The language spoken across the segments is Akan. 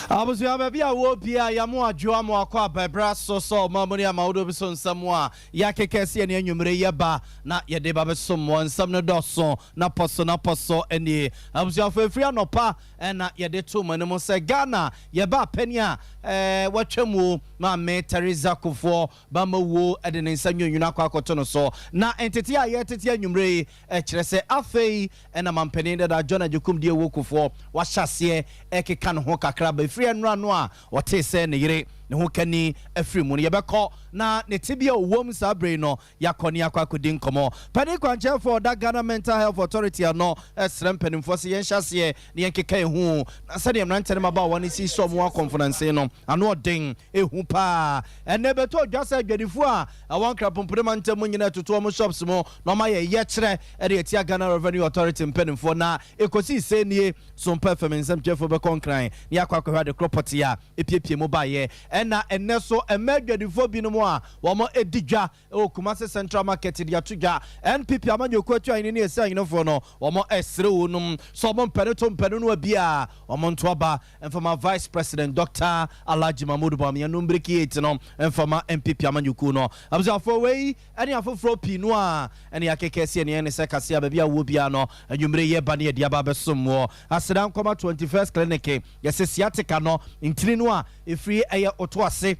Abusua baabi a wɔ bia yɛmo adwo amo akɔ abɛbrɛ so sɛ ɔma mu ne ama wodo bi so nsɛm a yɛakeka si ɛne anwummere yɛba na yɛde ba bɛsom wɔ nsɛm no dɔso na pɔ so na pɔ so. Anie abusuafo, ɛfiri anɔpa ɛna yɛde to mo anim sɛ Ghana yɛba apɛni a watwa mu Maame Teresa Kufuor bama wuo ɛde ne nsa nwonwunu akɔ akɔto no so. Na ntete a yɛtete anwummere yi ɛkyerɛ sɛ afei ɛna mampanin dada John Agyekum Duawuo Kufuor wahyɛ aseɛ ɛkeka ne ho kakra ba ɛfiri ɛnora no a ɔtee sɛ ne yere ne ho kani afiri mu no. Yɛbɛkɔ na ne tebea ɔwom saa bere no, yɛakɔ ne yɛakɔ akɔdi nkɔmmɔ. Panin kwankyɛnfoɔ ɔda Ghana Mental Health Authority ano ɛsrɛ mpanimfoɔ sɛ yɛnhyɛ aseɛ na yɛnkeka ɛhu na sɛdeɛ mmeranteɛ no mabaawa no si sɛ ɔmo akɔmfonanse no ano ɔden ɛhu paa. Ɛnɛ bɛtɔ dwa sɛ adwadifoɔ a ɛwɔ Nkrapompone mantam mu nyinaa ɛtoto ɔmo shops mu na ɔma yɛ yɛkyerɛ ɛde atia Ghana Revenue Authority mpanimfoɔ. Na ɛkɔsii sɛ nie Sompa FM nsɛmtwerɛfoɔ bɛkɔ Nkran ne yɛakɔ akɔhwɛ ade korɔ pɔte a ɛpiepie mu baeɛ. Ɛna ɛnɛ so ɛmɛ adwadifoɔ binom a wɔn adi dwa ɛwɔ Kumase Central Market de ato dwa NPP amanyɔkuo atu ahene ne ɛsi ahenefoɔ no, wɔn ɛsere wo nom sɛ ɔmo mpɛne to mpɛne no abi a ɔmo nto aba mfama Vice President Dr Alhaji Mahmood Bawumia no mbiriki 8 no mfama NPP amanyɔkuo no. Abusuafoɔ, wei ɛne afoforɔ pii no a ɛne akeka si ɛne ɛne sɛ kase a baabi a wɔ biara no anwummere yɛ ba ne yɛde aba abɛsom wɔ Aseda Nkɔma 21st Clinic. Yɛsɛ sciatica no ntini no a ɛfiri ɛyɛ ɔto ase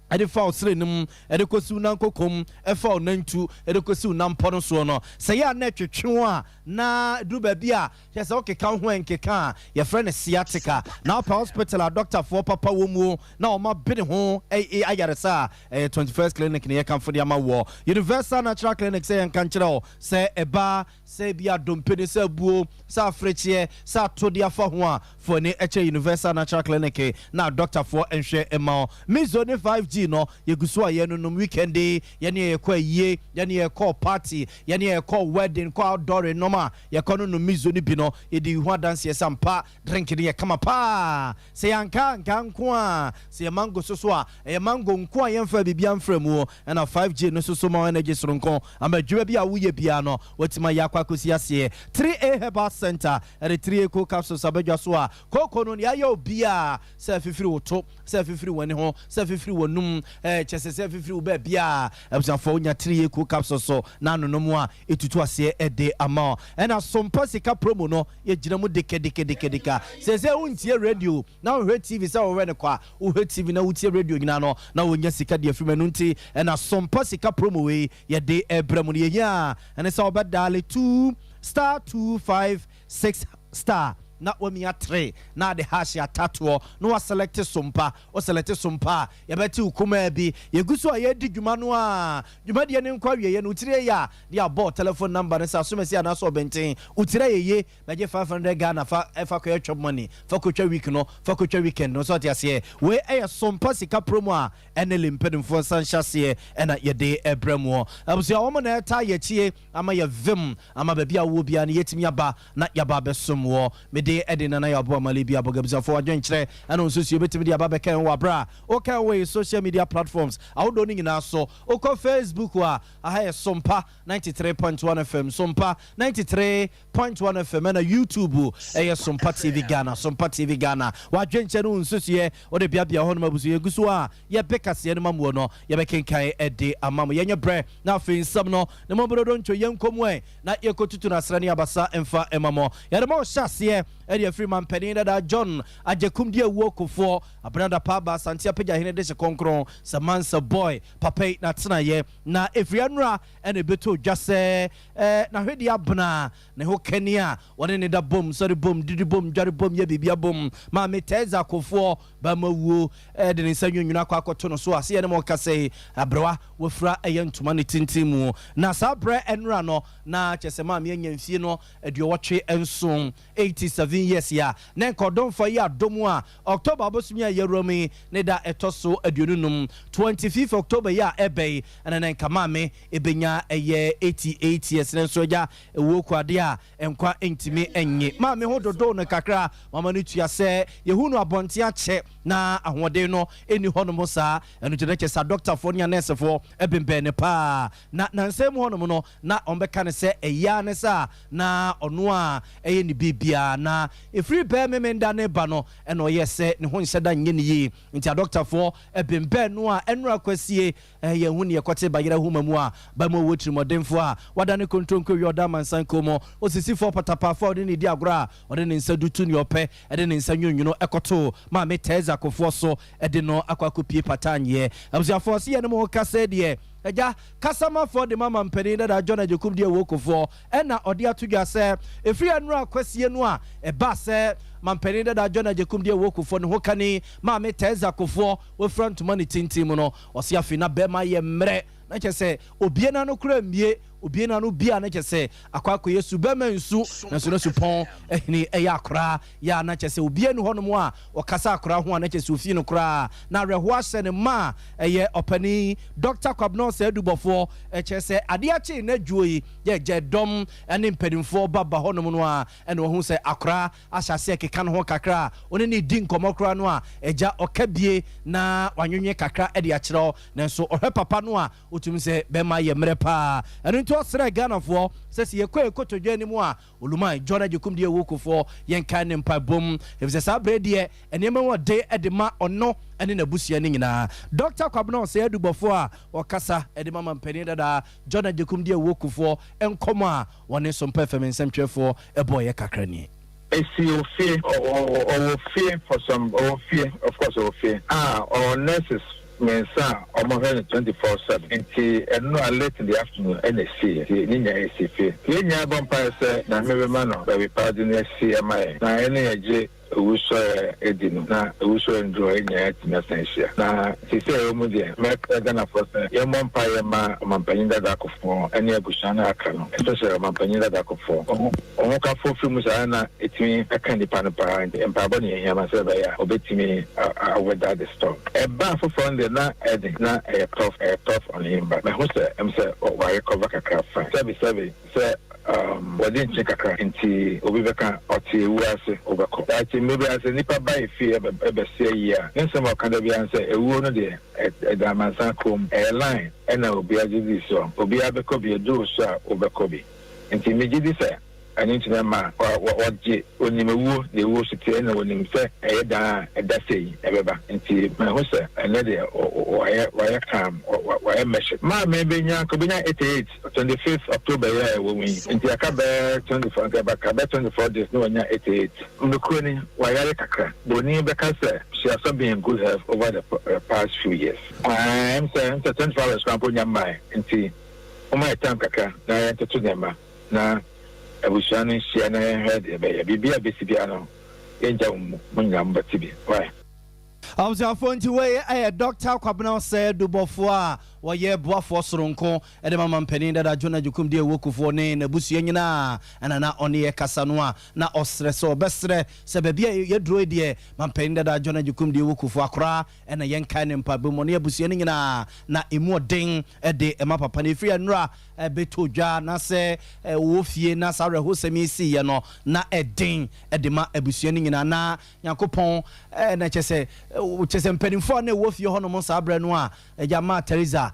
ɛde fa ɔsere no mu ɛde kɔsi wo nankokom, ɛfa wo nantu ɛde kɔsi wo nampɔ no soɔ no, sɛ yɛ a na ɛtwetwe wo a na duru baabi a kyerɛ sɛ wokeka wo ho ɛnkeka a, yɛfrɛ no sciatica. Na wopɛ hospital a dɔctafoɔ papa wɔ mu na ɔma bene ho ayaresa a, ɛyɛ 21st Clinic ne yɛkamfo de ama wɔ. Universal Natural Clinic sɛ yɛnka nkyerɛ wo sɛ ɛbaa sɛ bi adompe ne sɛ abuo sɛ afirekyeɛ sɛ atode afa ho a, fo ani ɛkyɛ Universal Natural Clinic na dɔctafoɔ nhwɛ ma wo. Mizo ne 5G no yɛgu so a yɛnonom. Weekend yi yɛne yɛkɔ ayie, yɛne yɛkɔ party, yɛne yɛkɔ wedding, kɔ outdoor nom a yɛkɔ no nom Mizo no bi no, yɛde ho adanseɛ sɛ mpa drink no yɛ kama paa. Sɛ yɛanka nka nko a, sɛ yɛ mango so so a, ɛyɛ mango nko a yɛmfa biribia mfrɛ mu. Ɛna 5G no so so ma energy soronko ama adwuma bi a woyɛ biara no watumi ayɛ akɔ akɔsi aseɛ. 3A Herbal Center ɛde 3A Co capsules abɛdwa so a kooko no nea ayɛ obiaa sɛ afifiri wo to, sɛ afifiri w'ani ho, sɛ afifiri w'anum, kyɛ sɛ afifiri wo baabiaa. Abusuafoɔ, wonya 3A Co capsules so na anonom a ɛtutu aseɛ ɛde ama wo. Ɛna Sompa Sika promo no yɛgyina mu dekedikedekedeka sɛ wontie radio na wohwɛ TV, sɛ wohwɛ no kɔ a wohwɛ TV na wotie radio nyinaa no na wonya sika deɛ afiri mu. Ɛno nti ɛna Sompa Sika promo wei yɛde ɛbrɛ mu no. Yɛhia a ɛne sɛ wobɛdial 2 *256* na wamia 3 na ade hash atatoɔ na waselect Sompa. Woselect Sompa a, yɛbɛte wo kumaa bi. Yɛgu so a yɛdi dwuma no a dwumadeɛ no nkɔ awieɛ no, wotiri yɛ a de abɔ telephone number no sɛ asomasi anaasɛ ɔbɛnten wotiri ayɛye bɛgye 500 Ghana fa ɛfa kɔyɛ twɛ money, fa kɔtwa week no, fa kɔtwa weekend no. So ɔte aseɛ, wei ɛyɛ Sompa Sika promo a ɛne le mpanimfoɔ nsa nhyɛ aseɛ ɛna yɛde ɛbrɛ mu. Abusua, wɔn na ɛta yɛkyie ama yɛ vim ama baabi a wowɔ biara no yɛtumi aba na yɛaba abɛsom wɔ. Mede ɛde Nana yɛ aboa male bi abɔga. Abusuafoɔ, adwenkyerɛ ɛna nso suo bɛtumi de aba bɛka wɔ aberɛ a woka wɔ yɛ social media platforms ahodoɔ no nyinaa so. Wokɔ Facebook a, aha yɛ Sompa 93.1 FM, Sompa 93.1 FM. Ɛna YouTube ɛyɛ Sompa TV Ghana, Sompa TV Ghana. Wadwenkyɛ no nsusuɛ wode beabea hɔ nom. Abusu yɛgu so a yɛbɛ kaseɛ no ma muo no, yɛbɛkenkan ɛde ama mo. Yɛnyɛ berɛ na afei nsɛm no ne mɔborodo ntwo yɛnkɔ mu ɛ na yɛkɔtutu no asrɛ ne abasa mfa ɛma mɔ. Yɛde ma ɔhyɛ aseɛ ɛde afiri mampanin dada John Agyekum Duawuo Kufuor abenada pa aba Asante apagya hene de hyɛ kɔnkron sɛ mansa boy papa yi n'atenayɛ. Na ɛfiri anura ɛna ɛbɛtɔ dwa sɛ n'ahwedeɛ abena ne ho kani a wɔne ne da bom, sɔre bom, didi bom, dware bom, yɛ biribia bom, Maame Tɛza Kofoɔ bɛma wuo ɛde ne nsa nwunwunu akɔ akɔto no so a sɛ yɛne ma ɔka sɛ aberewa wafura ɛyɛ ntoma ne tenten mu. Na saa berɛ ɛnora no na kyɛ sɛ maame anya mfie no 87, 87 years a na nka ɔdɔmfa yi adom a October abosomi a yɛwura mu yi ne da ɛtɔ so 25, 25 October yi a ɛbɛ yi ɛna na nka maame ɛbɛnya ɛyɛ 88 years. Ne nso agya ɛwɔ kuade a nkwa ntumi nye maame ho dodo no kakra mama no tua sɛ yɛhu no abɔnten akyɛ na ahoɔden no ɛni hɔnom saa. Ɛno nti no kyɛ sɛ adɔktafoɔ ne anɛɛsefoɔ ɛbɛnbɛn ne paa na nansɛm mu hɔnom no na ɔmbɛka no sɛ ɛyia ne sɛ a na ɔno a ɛyɛ ne biribiaa na Na ɛfiri bɛɛ Memenda no reba no ɛna ɔyɛɛ sɛ ne ho nhyɛ da nyɛ no yie nti adɔktafoɔ bembɛn no a ɛnora kwasie yɛnhu neɛ ɛkɔte bayerɛ ahoma mu a ba mu ɔwɔ tirimɔdenfoɔ a wadane kontronko awia ɔda amansan kɔn mu osisifoɔ patapaafoɔ a ɔde ne di agorɔ a ɔde ne nsa dutu neɛ ɔpɛ de ne nsa nwonwono kɔto Maame Theresa Kofoɔ so de no akɔ akɔpie Patanyeɛ. Abusuafoɔ, se yɛne mo rekasa yi deɛ, Agya Kasamafoɔ de ma Mampanin dada John Agyekum Duawuo Kofoɔ na ɔde ato dwa sɛ ɛfiri anura Kwasie no a ɛbaa sɛ Mampanin dada John Agyekum Duawuo Kofoɔ ne hokani Maame Theresa Kofoɔ wafira ntoma ne tintim mu no, ɔse afei na bɛrima ayɛ mmerɛ na kyerɛ sɛ obie n'ano koraa mmie, obie n'ano bie a na kyerɛ sɛ akɔ akɔyɛ su, bɛrima nsu nanso na supɔn ahini yɛ akora yɛ a na kyerɛ sɛ obiara nni hɔnom a ɔkasa akora ho a na kyerɛ sɛ ofii no koraa na awerɛhoɔ ahyɛ no ma a ɛyɛ ɔpanin Dɔkta Kwabena Osei Adubɔfoɔ kyerɛ sɛ adeɛ akye na dwuo yi yɛ gya dɔm ne mpanimfoɔ ba ba hɔnom no a ɛna wahu sɛ akora ahyɛ aseɛ keka ne ho kakra a ɔne no redi nkɔmmɔ koraa no a agya ɔka bie na wanwenwe kakra de akyerɛ wo nanso ɔhwɛ papa no a wotumi sɛ bɛrima yɛ mmerɛ paa ɛno nti ɔsrɛ Ghanafoɔ sɛ sɛ yɛkɔ yɛn kotodwe anim a Oluman John Agyekum deɛ ɛwɔ Kufuor yɛnkae ne mpaebɔ mu efisɛ saa berɛ deɛ nneɛma mu ɔde de ma ɔno ne n'abusua no nyinaa. Dɔkta Kwabena Osei Adubɔfoɔ a ɔkasa de ma Mampanin dada John Agyekum deɛ ɛwɔ Kufuor nkɔmmɔ a wɔne Sompa FM nsɛmtwerɛfoɔ bɔeɛ kakra nie. Esi ofie, ɔwɔ fie for some, ɔwɔ fie, of course ɔwɔ fie a ɔwɔ nurses mmiɛnsa a wɔhwɛ no 24/7 nti ɛno a late in the afternoon ɛna ɛsiiɛ nti ne nyinaa ɛsi fie. Nti yɛn nyinaa bɔ mpaeɛ sɛ Nyame bɛma no baabi pa de no asi ama yɛn na yɛne yɛgye owusɔreɛ adi no na owusɔreɛ no duru hɔ yɛn nyinaa yɛatumi asan ahyia. Na seesei a yɛwɔ mu deɛ mɛsrɛ Ghanafoɔ sɛ yɛmmɔ mpaeɛ mma Ɔmanpanyin Dada Kufuor ɛne abusua no a aka no especially Ɔmanpanyin Dada Kufuor. Ɔhokafo firi mu saa na ɛtumi ka nnipa no paa nti mpaebɔ na yɛhia ma sɛ ɛbɛyɛ a ɔbɛtumi a weather the storm. Ɛbaa foforɔ no deɛ na ɛden na ɛyɛ tough ɛyɛ tough on him but mahu sɛ ɛm sɛ wa recover kakra fine. Sɛbi sɛbi sɛ um wɔde nkye kakra nti obi bɛka ɔte ewuo ase wobɛkɔ. Daakye mmerɛ biara sɛ nnipa ba yɛ fie ɛbɛsea yie a ne nsɛm a ɔka da biara ne sɛ ewuo no deɛ ɛda amansan kɔn mu ɛyɛ line ɛna obiara gye di soɔ obiara bɛkɔ bi ɛduru wo so a wobɛkɔ bi. Nti megye di sɛ ɛno nti na ɛma wɔgye onim ewuo deɛ ewuo so teɛ na wɔnim sɛ ɛyɛ dan a ɛda sei ɛbɛba. Nti mahu sɛ ɛnɛ deɛ wayɛ wayɛ calm wayɛ measured. Maame bɛnya nka ɔbɛnya 88 25th October yi a ɛwɔ mu yi nti aka bɛyɛ 24 nka ɛbɛka bɛyɛ 24 days na wanya 88. Nokorɛ ni wayare kakra. Broni bɛka sɛ she has not been in good health over the past few years. Ɛɛ ɛm sɛ ɛm sɛ 24 hours koraa mpo nnya mmaeɛ nti. Momma yɛ time kakra na yɛntoto nneɛma na abusua no nhyia na yɛnhwɛ deɛ ɛbɛyɛ. Biribiara a ɛbɛsi biara no, yɛngya mo mu, mo nyinaa mobɛte bi. Wai? Abusuafoɔ nti wei yɛ Dɔkta Kwabena Osei Adubɔfoɔ a wɔyɛ boafoɔ soronko de ma Mampanin dada John Agyekum Duawuo Kufuor ne n'abusua nyinaa ɛna na ɔne yɛ kasa no a na ɔsrɛ sɛ ɔbɛsrɛ sɛ baabi a yɛduro yi deɛ Mampanin dada John Agyekum Duawuo Kufuor akora Ɛna yɛnkae ne mpaebɔ mu, ɔne abusua no nyinaa, na emu ɔden de ma papa no. Ɛfiri nnora bɛtɔ dwa na sɛ ɔwɔ fie na saa awerɛhosɛm yi siiɛ no, na ɛden de ma abusua no nyinaa. Na Nyankopɔn na kyerɛ sɛ, kyerɛ sɛ mpanimfoɔ a na ɛwɔ fie hɔnom saa berɛ no a agya maa Teresa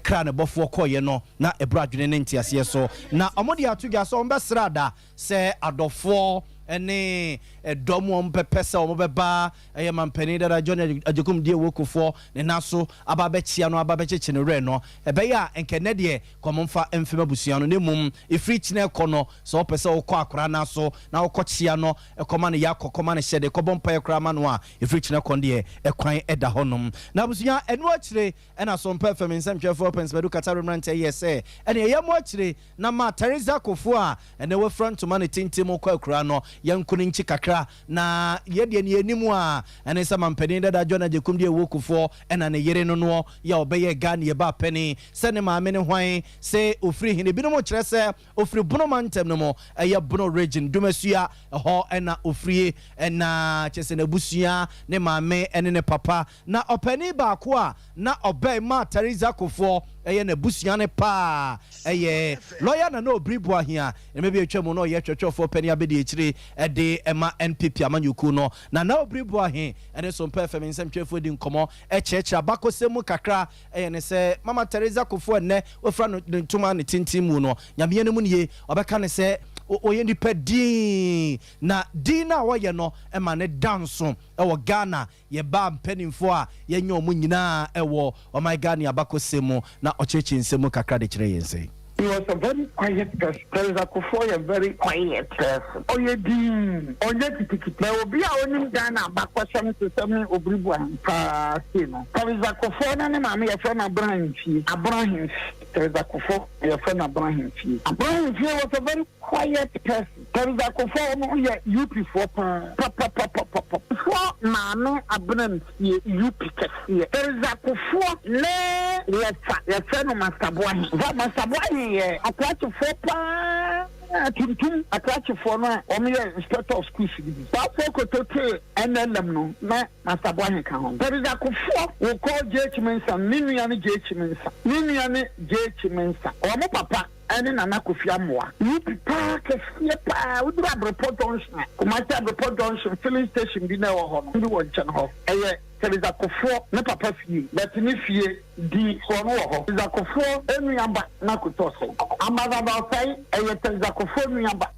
kra ne bɔfoɔ kɔeɛ no, na ɛboro adwene ne nteaseɛ so. Na wɔde ato dwa sɛ wɔbɛsra ada sɛ adɔfoɔ ne dɔm a wɔbɛpɛ sɛ wɔbɛba ɛyɛ mampanin dada John Agyekum Duawuo Kufuor ne nan so aba abɛkyea no aba abɛkyekye ne werɛ no, ɛbɛyɛ a nka ɛnnɛ deɛ kɔ momfa mfem abusua no na mmom ɛfiri kyena rekɔ no sɛ wopɛ sɛ wokɔ akwadaa nan so na wokɔkyea no kɔma no yakɔ kɔma no hyɛde kɔbɔ mpaeɛ koraa ma no a ɛfiri kyena kɔ no deɛ ɛkwan da hɔnom. Na abusua ɛno akyire ɛna Sompa FM nsɛmtwerɛfoɔ Prince Badu Katare mmeranteɛ yɛɛ sɛ ɛneɛ yɛmmɔ akyire Na ma Teresa Kofuo a ɛnnɛ wafura ntoma ne tenten mu kɔ akuraa no, yɛnko no nkyi kakra. Na yɛ deɛ nea yɛnim a, ɛne sɛ mampanin dada John Agyekum deɛ ɛwɔ Kufuor ɛna ne yere no noɔ yɛ a ɔbɛyɛɛ Ghana yɛ baa panin. Sɛ ne maame ne hwan, se ɔfiri hene. Ebinom kyerɛ sɛ ɔfiri Bono mantam no mu, ɛyɛ Bono region, Dumasua, ɛhɔ na ɔfirie. Ɛna kyerɛ sɛ n'abusua, ne maame ne ne papa. Na ɔpanin baako a na ɔbɛn maa Theresa Kufuor yɛ n'abusua no paa yɛ lɔya Nana Obiri Boahia. Mmerɛ bi a atwa mu na ɔyɛ twerɛtwerɛfoɔ panin abadiakyire de ma NPP amanyɔkuo no. Nana Obiri Boahe ne Sompa FM nsɛmtwerɛfoɔ di nkɔmmɔ kyerɛkyerɛ abakɔsɛm mu kakra yɛ ne sɛ Mama Theresa Kufuor ɛnnɛ wafira ne ntoma ne tenten mu no, Nyame anim nie, ɔbɛka ne sɛ. ɔyɛ nipa dinn, na din no a ɔyɛ no ma no da nso wɔ Ghana. Yɛbaa mpanimfoɔ a yɛnyɛ wɔn nyinaa wɔ ɔman Ghana abakɔsɛm mu, na ɔkyerɛkyerɛ nsɛm mu kakra de kyerɛ yɛn sɛ. He was a very quiet person. Teresa Kufuor yɛ very quiet person. Ɔyɛ dinn, ɔnyɛ kitikiti. Na obi a onim Ghana abakɔsɛm te sɛ me Obiri Boahen paa sei no, Teresa Kufuor ne ne maame yɛfrɛ no Abena Ahemfie. Abena Ahemfie. Teresa Kufuor yɛfrɛ no Abena Ahemfie. Abena Ahemfie was a very quiet person. Teresa Kufuor ɔmo yɛ UP foɔ paa papapapapapa. Kufuor maame Abena Mfie UP kɛseɛ. Teresa Kufuor ne wɔfa yɛfrɛ no Master Boahen. Nfa Master Boahen yɛ Akrakyefoɔ paa tuntum Akrakyefoɔ no a ɔmo yɛ inspector of schools no bi. Baafoɔ koto tee NLM no na Master Boahen ka ho. Teresa Kufuor wo call JH Mensah ne nua ne JH Mensah ne nua ne JH Mensah. Ɔmo papa ɛne Nana Kofi Amoah. UP paa kɛseɛ paa, woduru Abrepɔ junction a, Kumasi Abrepɔ junction filling station bi na ɛwɔ hɔ no, bi wɔ nkyɛn hɔ. Ɛyɛ Teresa Kofoɔ ne papa fie, but ne fie di soɔ no wɔ hɔ. Teresa Kofoɔ nua ba na Koto Osei. Ambassador Osei ɛyɛ Teresa Kofoɔ nua ba.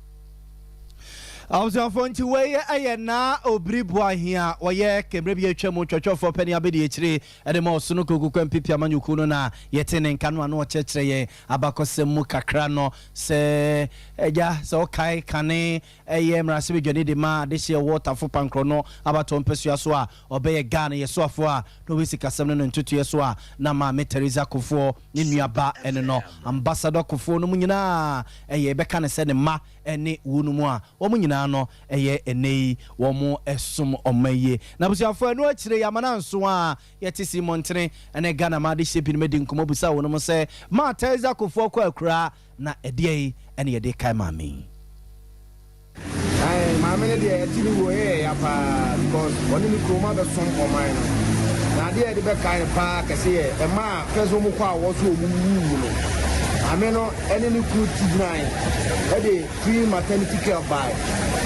Abusuafoɔ, nti wei yɛ Naa Obiri Boahen a ɔyɛ mmerɛ bi atwa mu twɔtwɔfoɔ panin abɛdi akyire de ma Ɔsono Koku Kwampipi amanyɔkuo no, na yɛte ne nka no a na ɔkyerɛkyerɛ yɛn abakɔsɛm mu kakra no sɛ agya sɛ ɔkae kane ɛyɛ mmarahyɛbadwani de ma adehyeɛ wɔ Tafo Pankorɔ no abatoɔ mpasua so a ɔbɛyɛ Ghana yɛsoafoɔ a na ɔbɛsi kasɛm no ne ntotoeɛ so a na Maame Teresa Kofoɔ ne nuaba ɛne no Ambassador Kofoɔ no mu nyinaa ɛyɛ ɛbɛka ne sɛ ne mma ɛne wo no mu a wɔn nyinaa no ɛyɛ ɛnɛ yi wɔn ɛsom ɔman yie. Na abusuafoɔ, ɛno akyire yɛ amana nso a yɛte si mmɔntene ɛne Ghana ma adehyɛ binom adi nkɔmmɔ busa wɔn mu sɛ maa Teresa Kofoɔ kɔ akura na ɛdeɛ yi ɛne yɛde kae maame yi. Ayi, maame no deɛ, ɛti ne wuo ɛyɛ ya paa because ɔne ne kurom abɛsom ɔman no, na adeɛ a yɛde bɛkae no paa kɛse yɛ ɛma a fɛ sɛ ɔmo kɔ a wɔ so ɔmo wuwu no, maame no ɛne ne kunu ti gyinae ɛde free maternity care bae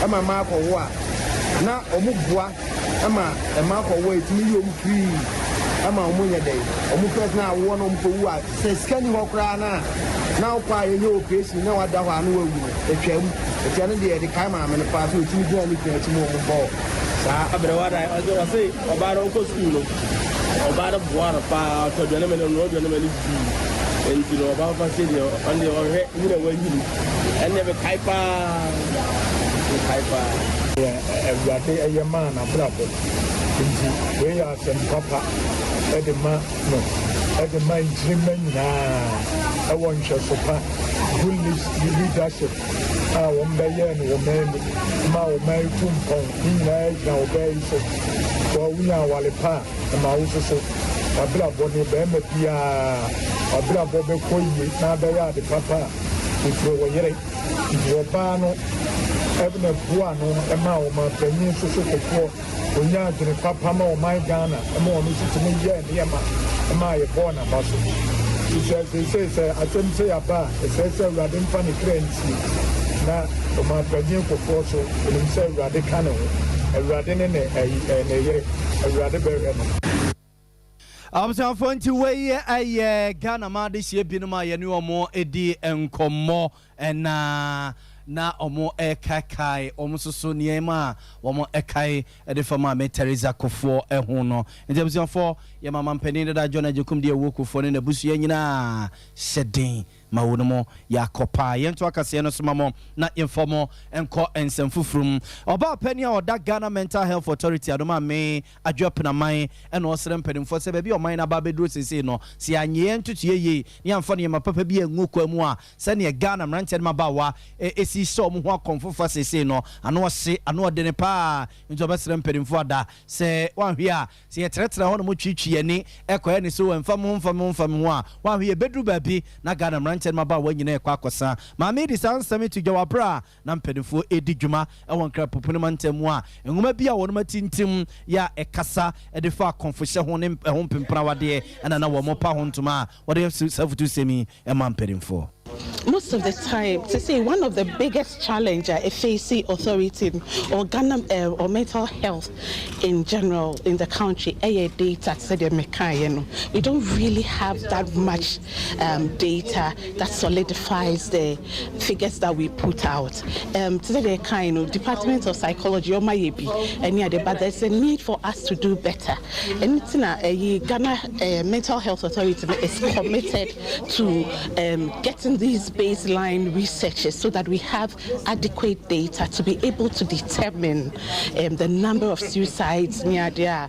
ɛma mmaa akɔwo a na ɔmo boa ɛma mmaa akɔwo a ɛtumi yi ɔmo free ɛma ɔmo nyɛ dɛ ɔmo fɛ na awoɔ na ɔmo kɔwu a sɛ sika ni hɔ koraa na wokɔ a yɛnyɛ operation na wada hɔ a na wawu no atwam. Ɛti ɛno deɛ, yɛde kae maame no paa sɛ ɔtumi gyina ne kunu akyi mu ɔmo bɔɔ saa. Abrɛwa da ɔsɛ ɔbaa no ɔkɔ sukuu no, ɔbaa no boa no paa, ɔtɔ aduane ma no, ɔnoa aduane ma no dii. Nti no ɔbaa fa sɛ deɛ ɔno deɛ ɔhwɛ nyina wanyini, ɛnna mekae paa, mekae paa. Yɛ Awurade ɛyɛ maa n'abrabɔ, nti wei yɛ asɛm papa ɛde ma no, ɛde ma nkyirima nyinaa ɛwɔ nhwɛso pa, good leadership a wɔn bɛyɛ no wɔ man mu ma wɔn etu mpɔn ne nyinaa gyina ɔbaa yi so. Wɔ wonya awale pa a ɛma wo soso wabrabɔ ne bɛrima biara wabrabɔ bɛkɔ yie na abɛyɛ ade papa a efiri wɔ yere. Nti ɔbaa no ɛna boa no ɛma wɔn apanyin nso so kofoɔ onya adwene papa ma ɔman Ghana ma ɔno nso tumi yɛ nneɛma ma yɛbɔɔ n'aba so. Nti sɛ seesei sɛ asɛm sɛ yɛaba a, ɛsɛ sɛ Awurade mfa ne kra nsie na ɔmanpanyin Kofoɔ so onim sɛ Awurade ka ne ho, Awurade ne ne ɛyi ne yere, Awurade bɛhwɛ no. Abusuafoɔ, nti wei ɛyɛ Ghana ma adehyɛ binom a yɛne wɔn di nkɔmmɔ ɛna na wɔn ɛkakae wɔn nso so nneɛma a wɔn ɛkae ɛde fa Maame Teresa Kofoɔ ɛho no. Nti abusuafoɔ, yɛ mama mpanin dada John Agyekum deɛ ɛwɔ Kofoɔ ne n'abusua nyinaa hyɛ den ma wɔn mu yɛakɔ paa. Yɛnto akaseɛ no so ma mo na yɛmfa mo nkɔ nsɛm foforɔ mu. Ɔbaa panin a ɔda Ghana Mental Health Authority adom a me Adwoa Pinaman ɛna ɔsrɛ mpanimfoɔ sɛ baabi a ɔman no aba abɛduro seesei no, sɛ yɛanyɛ yɛn ntotoeɛ yie ne yɛamfa nneɛma papa bi angu kwan mu a, sɛneɛ Ghana mmeranteɛ no mmabaawa ɛsi hyɛ wɔn ho akɔmfofa seesei no, ano ɔhye, ano ɔdene paa. Nti ɔbɛsrɛ mpanimfoɔ ada sɛ wanhwɛ a, sɛ yɛtrɛtrɛ hɔ no mo twitwi ani ɛkɔɛ ne so mfa mo ho mfa mo ho mfa mo ho a, wanhwɛ yɛbɛduru baabi na Ghana mmeranteɛ no mmabaawa nyinaa ɛkɔ akɔsa. Maame de saa nsɛm to dwa wɔ aberɛ a na mpanimfoɔ ɛdi dwuma ɛwɔ Nkrapopono mantam mu a nwoma bi a wɔnom atintim yɛ a ɛkasa ɛde fa akɔmfohyɛ ho ne ɛho mpemprawadeɛ ɛna na wɔn pa ho ntoma a wɔde saa afutusɛm yi ɛma mpanimfoɔ. Most of the time, te sɛ one of the biggest challenge a ɛface authority no or Ghana or mental health in general in the country ɛyɛ data te sɛ deɛ mekaeɛ no. We don't really have that much um, data that solidifies the figures that we put out. Um, te sɛ deɛ ɛkae no, Department of Psychology ɔma yɛ bi ɛne ade, but there's a need for us to do better. Ɛno nti na ɛyi Ghana uh, Mental Health Authority no is committed to um, getting these baseline researches so that we have adequate data to be able to determine um, the number of suicides near there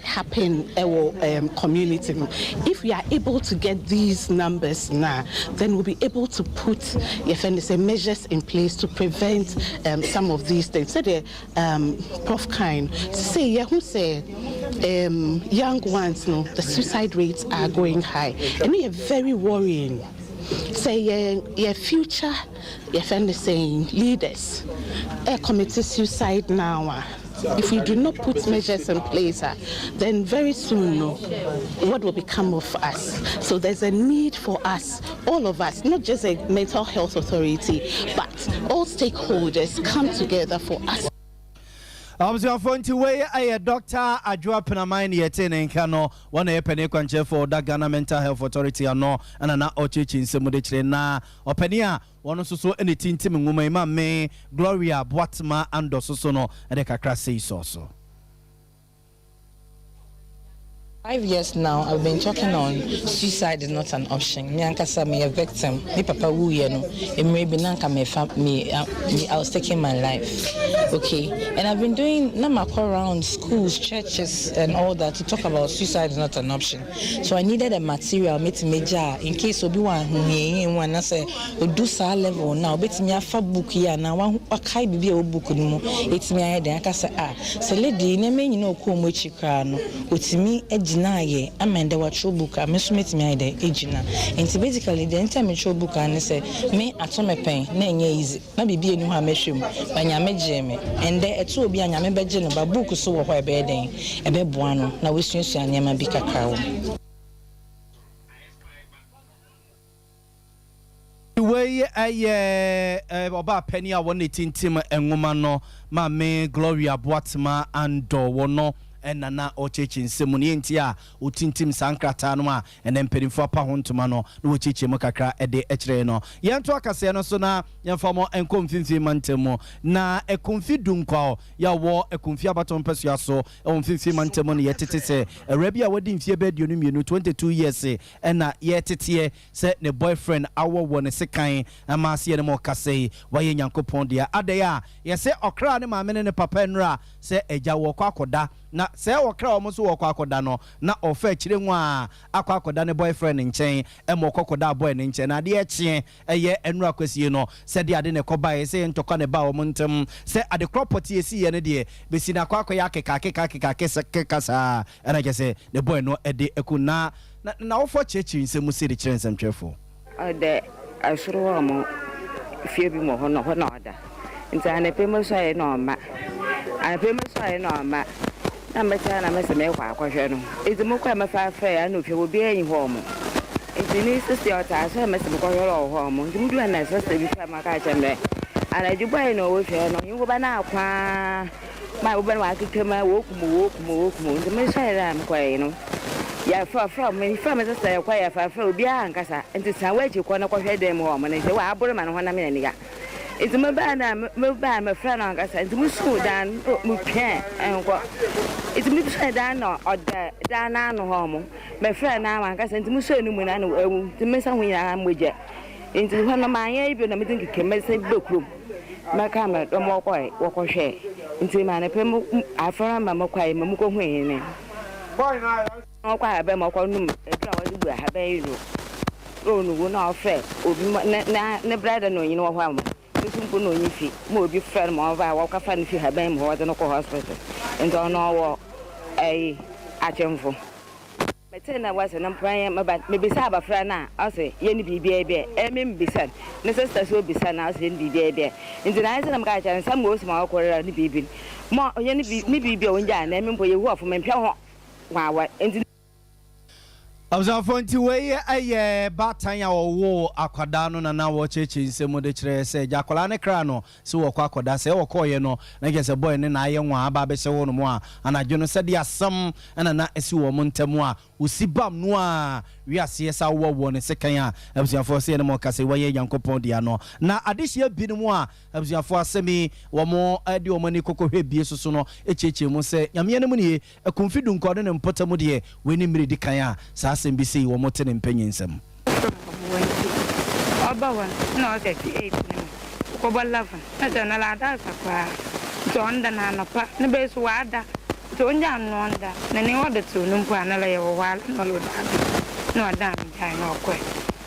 happen ɛwɔ um, community no. If we are able to get these numbers now, then we'll be able to put yɛfɛ no sɛ measures in place to prevent some of these things. Sɛdeɛ Prof kae sɛ yɛho sɛ young ones no, the suicide rates are going high. Ɛno yɛ very worrying. Sɛ yɛ future yɛfɛ no sɛ leaders commit suicide now a, if we do not put measures in place, then very soon, no, what will become of us? So there's a need for us, all of us, not just a mental health authority, but all stakeholders come together for us. Abusuafoɔ, nti wei ɛyɛ Dr Adwoa Penaman ne yɛte ne nka no. Wɔn na yɛ panin kwankyerɛfoɔ ɔda Ghana Mental Health Authority ano, ɛna na ɔkyerɛkyerɛ nsɛm de kyerɛ na ɔpanin a wɔn nso so ɛna tintim nwoma yi ma me Gloria Boatema Andɔ so so no ɛde kakra sei sɔɔ so. 5 years now, I've been talking on suicide is not an option. Me ankasa me a victim. Me papa wuiɛ no. Mmerɛ bi na nka me fa me I was taking my life. Okay, and I've been doing na makɔ around schools, churches, and all that to talk about suicide is not an option. So I needed a material me to major in case obi wa huhie mu anasɛ odu saa level now obetumi afa book yi a na wakae biribi a ɛwɔ book no mu etumi ayɛ den aka sɛ ah, sɛ lady nneɛma nyinaa ɔkɔɔ mu akyi koraa no, otumi gyinaayɛ ama ndɛ watwerɛ book a me nso metumi ayɛ dɛ egyina. Nti basically deɛ nti a metwerɛ book a ne sɛ me ato me pɛn na ɛnyɛ easy na biribi eni hɔ a mɛhwɛ mu ba Nyame gyee me. Ɛndɛ ɛto obi a Nyame bɛgye no ba book so wɔ hɔ a ɛbɛyɛ den ɛbɛboa no na wasuasua nneɛma bi kakra wɔ mu. Wei ɛyɛ ɔbaa panin a wɔn ne tintim nwoma no, Maame Gloria Boatema Andɔ. Wɔ no ɛna na ɔkyerɛkyerɛ nsɛm mu no yɛnti a ɔtintim saa nkrataa no a ɛnɛ mpanimfoɔ apa ho ntoma no na wɔkyerɛkyerɛ mu kakra ɛde ɛkyerɛ no. Yɛnto akaseɛ no so na yɛmfa mo nkɔ Mfimfini mantam mu na Ekumfi Dunkwa yɛwɔ Ekumfi abatɔ mpɛsua so ɛwɔ Mfimfini mantam no, yɛtete sɛ awura bi a wadi mfeɛ bɛ 22, 22 years, ɛna yɛteteɛ sɛ ne boyfriend awɔ wɔ ne sekan ama aseɛ no ma ɔkasa yi wayɛ Nyankopɔn deɛ adɛn a yɛsɛ ɔkra ne maame ne ne papa nnura sɛ agya wɔkɔ akɔda na sɛ wɔkra wɔn nso wɔkɔ akɔda no na ɔfa akyire mu a akɔ akɔda ne boyfriend nkyɛn, ɛma ɔkɔ kɔda boy ne nkyɛn na adeɛ kyeɛ ɛyɛ nnura kwasie no sɛdeɛ ade ne kɔba yɛ sɛ yɛ ntɔkwa ne ba wɔn ntam sɛ ade korɔ pɔte esi yɛ no deɛ besi na akɔ akɔyɛ akeka akeka akeka akeka saa, ɛna kyɛ sɛ ne boy no ɛde ɛku na na n'awofoɔ kyerɛkyerɛ nsɛm mu si de kyerɛ nsɛmtwerɛfoɔ. Ɔda ɛsoro hɔ mo fie bi mu hɔ na hɔ na ɔda, nti anɔpɛ mu sɔre na ɔma, anɔpɛ mu sɔre na ɔma na mɛkyɛ na mɛsɛ mɛkɔ akɔhwɛ no. Nti mokɔ a mɛfa afrɛ ana ofie hɔ obiara nyi hɔ mo, nti ne sisi ɔtaa sɔre mɛsɛ mekɔhwɛ no wɔ hɔ mo. Nti mudu na sista bi fɛ ma ka kyerɛ me anadwo bɔyɛ na ɔwɔ fie no ɔnye woba no akwaa ma woba no wakeka mu a wɔkum wɔkum wɔkum. Nti mesɔre a mekɔɛ no yɛfrɛfrɛ me frɛ me sista yɛkɔ yɛfrɛfrɛ obiara ankasa, nti san wɔakyi kɔ no kɔhwɛ dan mu hɔ mo no nti wɔaboro ma no honam yɛ ne ya. Nti mebaa na mebaa mefrɛ no ankasa, nti musuu dan mupia nkɔ, nti mesuu dan na ɔda dan n'ano hɔ mo mefrɛ no ama ankasa, nti musuu no mu na na wawu, nti me nsa ho nyinaa mogya. Nti hɔ no maanyɛ yi bio na mede nkeke mɛsɛ bɛ kurom mɛka mɛ dɔm wɔkɔɛ wɔkɔhwɛ, nti maa ne pɛ mu afɔra ma mekɔɛ ma mekɔhu ne ɔkɔ ahaban mu ɔkɔ num aduru a wɔde gu ahaban yi no na ɔnugu na ɔfrɛ obi ma ne na ne brother na onyini wɔ hɔ ama nso mpo na onyi fi ma obi frɛ no ma ɔba a wɔkɔfa no fi haban mu hɔ wɔde no kɔ hospital. Nti ɔno ɔwɔ ɛyi Akyemfo. Mete na wɔsɛ no mpran meba mebisa abɔfra no a ɔsɛ yɛ ne biribiara bi a ɛme mbisa ne sister so obisa na ɔsɛ yɛ ne biribiara bi a, nti na ayɛ sɛ na meka kyerɛ no sɛ ma osi ma ɔkɔrɛ ne biribi ma ɔyɛ ne biribi a ɔngya na ɛme mpo yɛhu ɔfo mempɛ ho wawa nti. Abusuafoɔ nti wei yɛ baatan a ɔwoo akwadaa no na na wɔkyerɛkyerɛ nsɛm mu de kyerɛ sɛ gya akwadaa no kra no sɛ wɔkɔ akɔda sɛ wɔkɔɔyɛ no na kyerɛ sɛ boy no na ayɛ nwaa aba abɛhyɛ hɔ nom a anadwo no sɛdeɛ asɛm na na asi wɔn ntam a Osi bam no a wiase yɛ saa wowɔ wɔ ne sekan a abusuafoɔ sɛ yɛne mo rekasa yi wɔyɛ Nyankopɔn dea no. Na adehyeɛ binom a abusuafoɔ asɛm yi wɔn de wɔn ani kɔkɔ hwɛ bie soso no kyeakyea mu sɛ Nyame anim nie, Akumfi Dunkwa ne ne mpɔtam deɛ wei ne mmerɛ ɛdi kan a saa asɛm bi sei wɔn te ne mpanyinsɛm. Ɔfrɛ me ɔboa ntsi ɔba hɔ no nna ɔsɛ tse eight no mu ɔkɔbɔ 11 na kyerɛ no ɔada asa koraa ntsi ɔnnda na anɔpa ne bɛyɛ so ɔada ntsi onngyaa no na ɔnnda na ne ɔdo tsew no mpo a na lɔyɛ wɔ hɔ ara na ɔlɔda ado na ɔdaa me gyae na ɔkɔe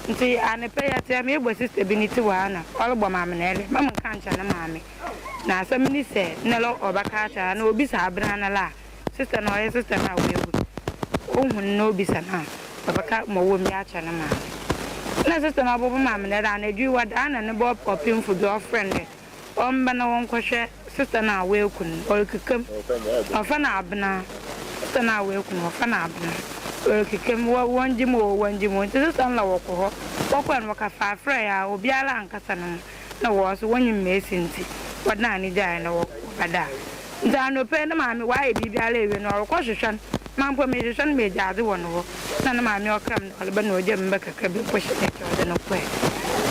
ntsi anapa yi atsea meebɔ sister bi ne tsir wɔ ha na ɔrobɔ ma me na ɛlɛ mma mennka nnkyerɛ ne maame na asɛm nye sɛ nna lɔ ɔbɛka akyerɛ no na obisa abena no la a Sister no a ɔyɛ sister no a oewu no, ohun no na obisa no a, ɔbɛka ma ɔwɔ mu bi akyerɛ ne maame. Nna sister no ɔbɔbɔ maame no dɛ anadwo yi wɔdaa na ne ba ɔpemfo bi ɔfrɛ no dɛ ɔmba na wɔnkɔhwɛ sister no a woeku no no, ɔrekeka mu. Wɔfrɛ no Abena. Sister no a woeku no, wɔfrɛ no Abena. Ɔrekeka mu, wɔ wɔngye mu o, wɔngye mu o. Ntsi sister no na wɔkɔ hɔ. Wɔkɔe no, wɔkafaa frɛe a obiara annkasa no ho. Nna wɔwɔ so wonyim ma esi ntsi, wɔdan ne gyae na wɔbɛdaa. Ntsi anɔpa yi, ne maame ɔayɛ biribiara ewie no, ɔrokɔhwehwɛ no. Ma mpo mehwehwɛ no megya adze wɔ no hɔ. Nna ne maame ɔkra me dɛ ɔreba na ogya me ba kakra bi mpo hyɛ n'ekyir ɔdze no kɔe.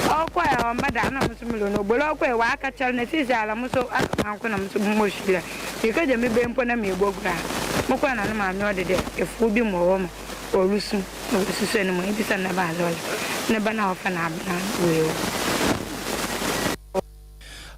Ɔkɔe a ɔmmba da, nna mo so melo no. Oboru ɔkɔe, ɔakɛkyɛr na seseiara mo so aka manko na mo so mosu dɛ mekɛgya me ba yi mpo na meboguar a. Mokɔe na ne maame ɔde dɛ efuw bi mu wɔ hɔ ma orusu na oesusuɛ no mu, ebisa no dɛ ebɛnadze ɔyɛ ne ba no a wɔfrɛ no Abena no oewu.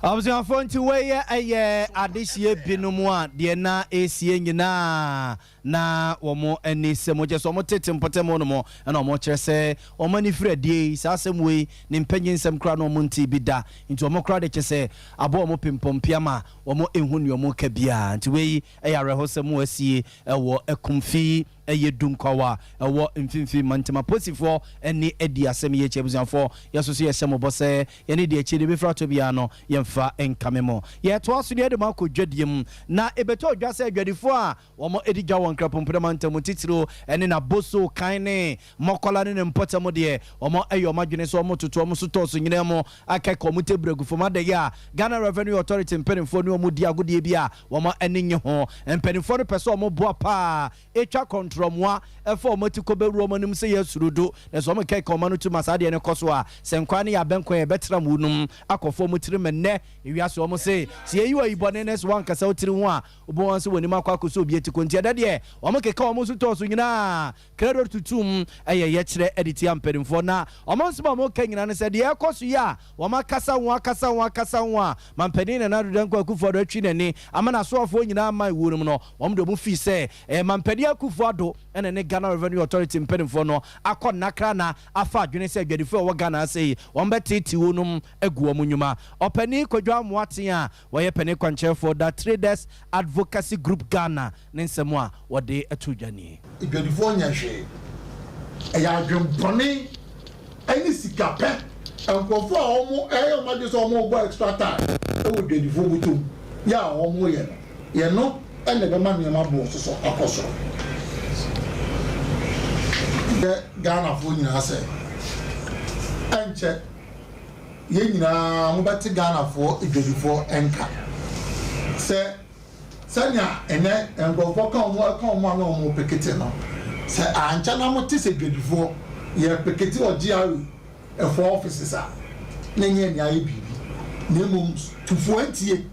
Abusuafoɔ nti wei yɛ adehyeɛ binom a deɛ na ɛresie nyinaa na wɔn ani sɛ mu kyerɛ sɛ wɔn tete mpɔtam hɔ nom na wɔn kyerɛ sɛ wɔn ani firi adie yi saa asɛm wei ne mpanyinsɛm koraa na wɔn ntee bi da nti wɔn koraa de kyɛ sɛ abɔ wɔn pimpɔmpia ma wɔn nhu nea wɔn ka biara nti wei yɛ awerɛhosɛm a asie wɔ Akumfi ɛyɛ Dunkwaw a ɛwɔ Mfimfini Mantam. Apolisifoɔ ani adi asɛm yi akyi. Abusuafoɔ, yɛn nso so yɛhyɛ mo bɔ sɛ yɛne deɛ akyire no bɛfiri atɔ biara no, yɛmfa nkame mo. Yɛretoa so na yɛde mo akɔ dwadie mu. Na ɛbɛtɔ dwa sɛ adwadifoɔ a wɔdi dwa wɔ Nkrapompena mantam mu titiriw ne Naboso kan ne Mɔkɔla ne ne mpɔtam deɛ, wɔayɛ wɔn adwene sɛ wɔretoto wɔn sotɔɔso nyinaa mu akɛka wɔn tebere agu fam. Adɛn a Ghana Revenue Authority mpanimfoɔ ne wɔn di agodie bi a wɔn ani nnye ho. Mpanimfoɔ no pɛ sɛ wɔboa paa twa kɔntrɔmoa fa wɔn ati kɔ bɛwura wɔn anim sɛ yɛ asurudu. Na sɛ wɔkɛka wɔn ano tu ma saa adeɛ no kɔ so a, sɛ nkwa ne yɛ abɛnkwan a ɛbɛtra mu nom akɔfa wɔn tirim. Ɛnnɛ ewiase wɔn se, sɛ yɛyi wo ayi bɔne na sɛ woankasa wo tiri ho a, wobɛhu ara sɛ w'anim akɔ akɔsɔ obi atiko. Nti ɛnnɛ deɛ wɔkeka wɔn sotɔɔso nyinaa Credo tutum yɛ yɛkyerɛ de tia mpanimfoɔ na wɔn nsɛm a wɔka nyinaa ne sɛ deɛ ɛrekɔ so yi a wɔakasa ho akasa ho akasa ho a Mampanin Nana Addo Dankwa Akufo Addo atwi n'ani ama n'asoafoɔ nyinaa ama wuo no mu no wɔn deɛ wɔn fii sɛ ɛyɛ Mampanin Akufo Addo na ne Ghana Revenue Authority mpanimfoɔ no akɔ nnakra na afa adwene sɛ adwadifoɔ a ɛwɔ Ghana ha sei wɔn bɛteete wuo nom agu wɔn nnwuma. Ɔpanin Kwadwo Amoaten a wɔyɛ panin kwankyerɛfoɔ da Traders Advocacy Group Ghana ne nsɛm a wɔde too dwa nie. Adwadifoɔ nyɛ hwee. Ɛyɛ adwenbɔne ne sikapɛ. Nkurɔfoɔ a wɔyɛ wɔn adwene sɛ wɔrebɔ extra time wɔ dwadifoɔ bɔtɔ mu yɛ a wɔyɛ no, ɛno na ɛbɛma nneɛma boɔ nso so akɔ soro. Yɛ Ghanafoɔ nyinaa sɛ, ɛnkyɛ yɛn nyinaa mobɛte Ghanafoɔ adwadifoɔ nka sɛ, Sɛnea ɛnnɛ nkurɔfoɔ ka wɔn ka wɔn a na wɔrepekete no, sɛ ankyɛ na mote sɛ dwadifoɔ yɛrepekete wɔ GRA foɔ offices a, na ɛnyɛ nea ayɛ biribi, na mmom tufoɔ antie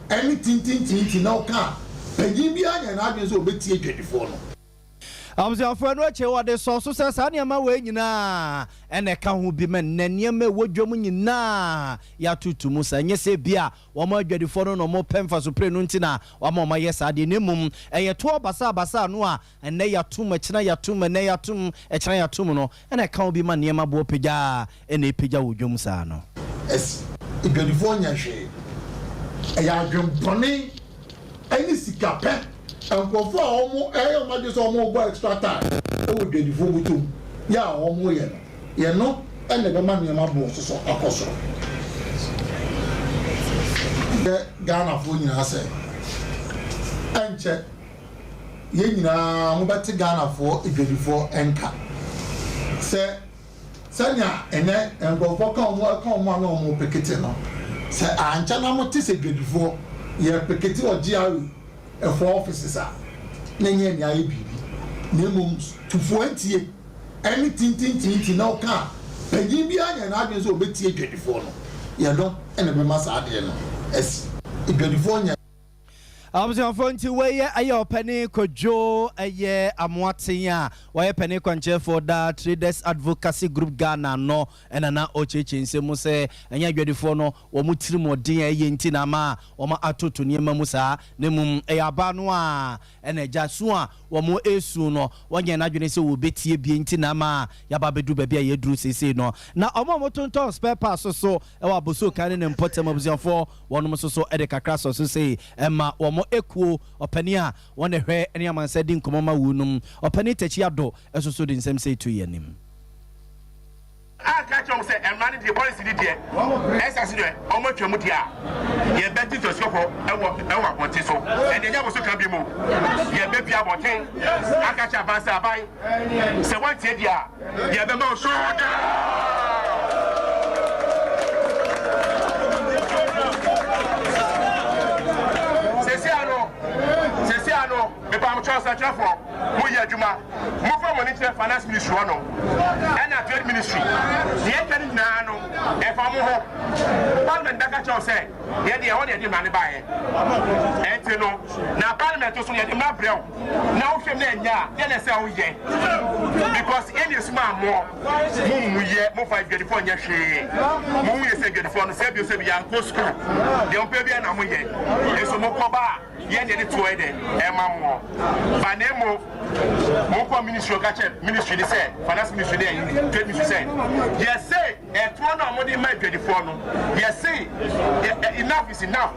ɛne tintintintin na ɔka a, panyin biara nyɛ n'adwene sɛ ɔbɛtie dwadifoɔ no. Abusuafo, ɛno akyi wɔde sɔɔ so sɛ saa nneɛma wei nyinaa na ɛka ho bi ma nnɛ nneɛma a ɛwɔ dwam nyinaa yɛatoto mu saa. Ɛnyɛ sɛ ebia wɔn adwadifoɔ no na wɔpɛ mfaso prenu nti na wɔama wɔayɛ saa adeɛ, na mmom ɛyɛ toɔ basaabasaa no a ɛnnɛ yɛatom, ɛkyena yɛatom, ɛnnɛ yɛatom, ɛkyena yɛatom no na ɛka ho bi ma nneɛma boɔ pagya a na ɛpagya wɔ dwam saa no. Ɛs, adwadifoɔ nyɛ hwee. Ɛyɛ adwempɔne ne sikapɛ. Nkurɔfoɔ a wɔyɛ wɔn adwene sɛ wɔrebɔ extra time wɔ dwadifoɔ bɔtɔ mu yɛ a wɔyɛ no, ɛno na ɛbɛma nneɛma boɔ nso so akɔ soro. Yɛ Ghanafoɔ nyinaa sɛ, ɛnkyɛ yɛn nyinaa mobɛte Ghanafoɔ adwadifoɔ nka. Sɛ sɛnea ɛnnɛ nkurɔfoɔ ka wɔn ka wɔn ano a wɔpekete no, sɛ ankyɛ na mote sɛ dwadifoɔ yɛrepekete wɔ GRA foɔ offices a, na ɛnyɛ nea ayɛ biribi, na mmom tufoɔ antie ɛne tintintintin na woka a, panyin biara nyɛ n'adwene sɛ ɔbɛtie dwadifoɔ no. Yɛn no na ɛbɛma saa adeɛ no asi. Dwadifoɔ nyɛ. Abusuafoɔ nti wei yɛ ɛyɛ ɔpɛne Kwadwo ɛyɛ Amoaten a ɔyɛ pɛne kwankyerɛfoɔ da Traders Advocacy Group Ghana no ɛna na ɔrekyerɛkyerɛ nsɛm mu sɛ ɛnyɛ adwadifoɔ no wɔn tirimɔden a ɛyɛ nti na ama wɔn atoto nneɛma mu saa na mmom ɛyɛ aba no a ɛna agya su a wɔn resu no wɔnyɛ n'adwene sɛ wɔbɛtie bie nti na ama yɛaba abɛduru baabi a yɛaduru seesei no. Na wɔn a wɔtontɔn spare parts nso wɔ Abossey Okai ne ne mpɔtam abusuafoɔ Wɔnom nso so de kakra sɔ so sei ma wɔn ekuo. Ɔpanin a wɔn na ɛhwɛ ne amansan di nkɔmmɔ ma wuo nom, Ɔpanin Takyi Addo nso so de nsɛm sei to yɛn anim. Aka akyerɛ wɔn sɛ mmara no deɛ, policy no deɛ, ɛsɛ sɛ deɛ wɔatwa mu deɛ a, yɛbɛgye nsuasuafoɔ wɔ wɔ abɔnten so. Ɛnde ɛnyɛ aboso ka bio mu. Yɛbɛpue abɔnten aka akyerɛ aban sɛ, aban, sɛ woantie deɛ a, Yɛbɛma wo so daa. Sɛsi ano, sɛsi ano, mepamokyɛw nsɛnkyerɛfoɔ, moyɛ adwuma, mofa mo ani kyerɛ finance ministry hɔ nom, ɛna trade ministry, deɛ ɛka no nyinaa no, ɛfa mo ho. Parliament bɛka kyerɛ wo sɛ, yɛ deɛ ɛhɔ na yɛde mmara no baeɛ. Ɛnti no, na parliament nso yɛde mmara brɛ wo. Na wohwɛ mu na ɛnyɛ a, deɛ na ɛsɛ woyɛ? Because yɛn na esuma amoɔ, mo mmu yɛ, mo fa adwadifoɔ nyɛ hwee. Mo hu yɛ sɛ adwadifoɔ no, sɛ bio sɛ bi yɛankɔ sukuu, deɛ mo pɛ biara na mo yɛ. Nso mo kɔ ba a, yɛn na yɛde toɔ yɛ dɛ ɛma moɔ. Ba na emo, mo kɔ ministry ɔka kyerɛ ministry ne sɛ, finance ministry ne ɛyi, trade ministry sɛ, yɛse ɛtoɔ no a mo de ma adwadifoɔ no, yɛse enough is enough.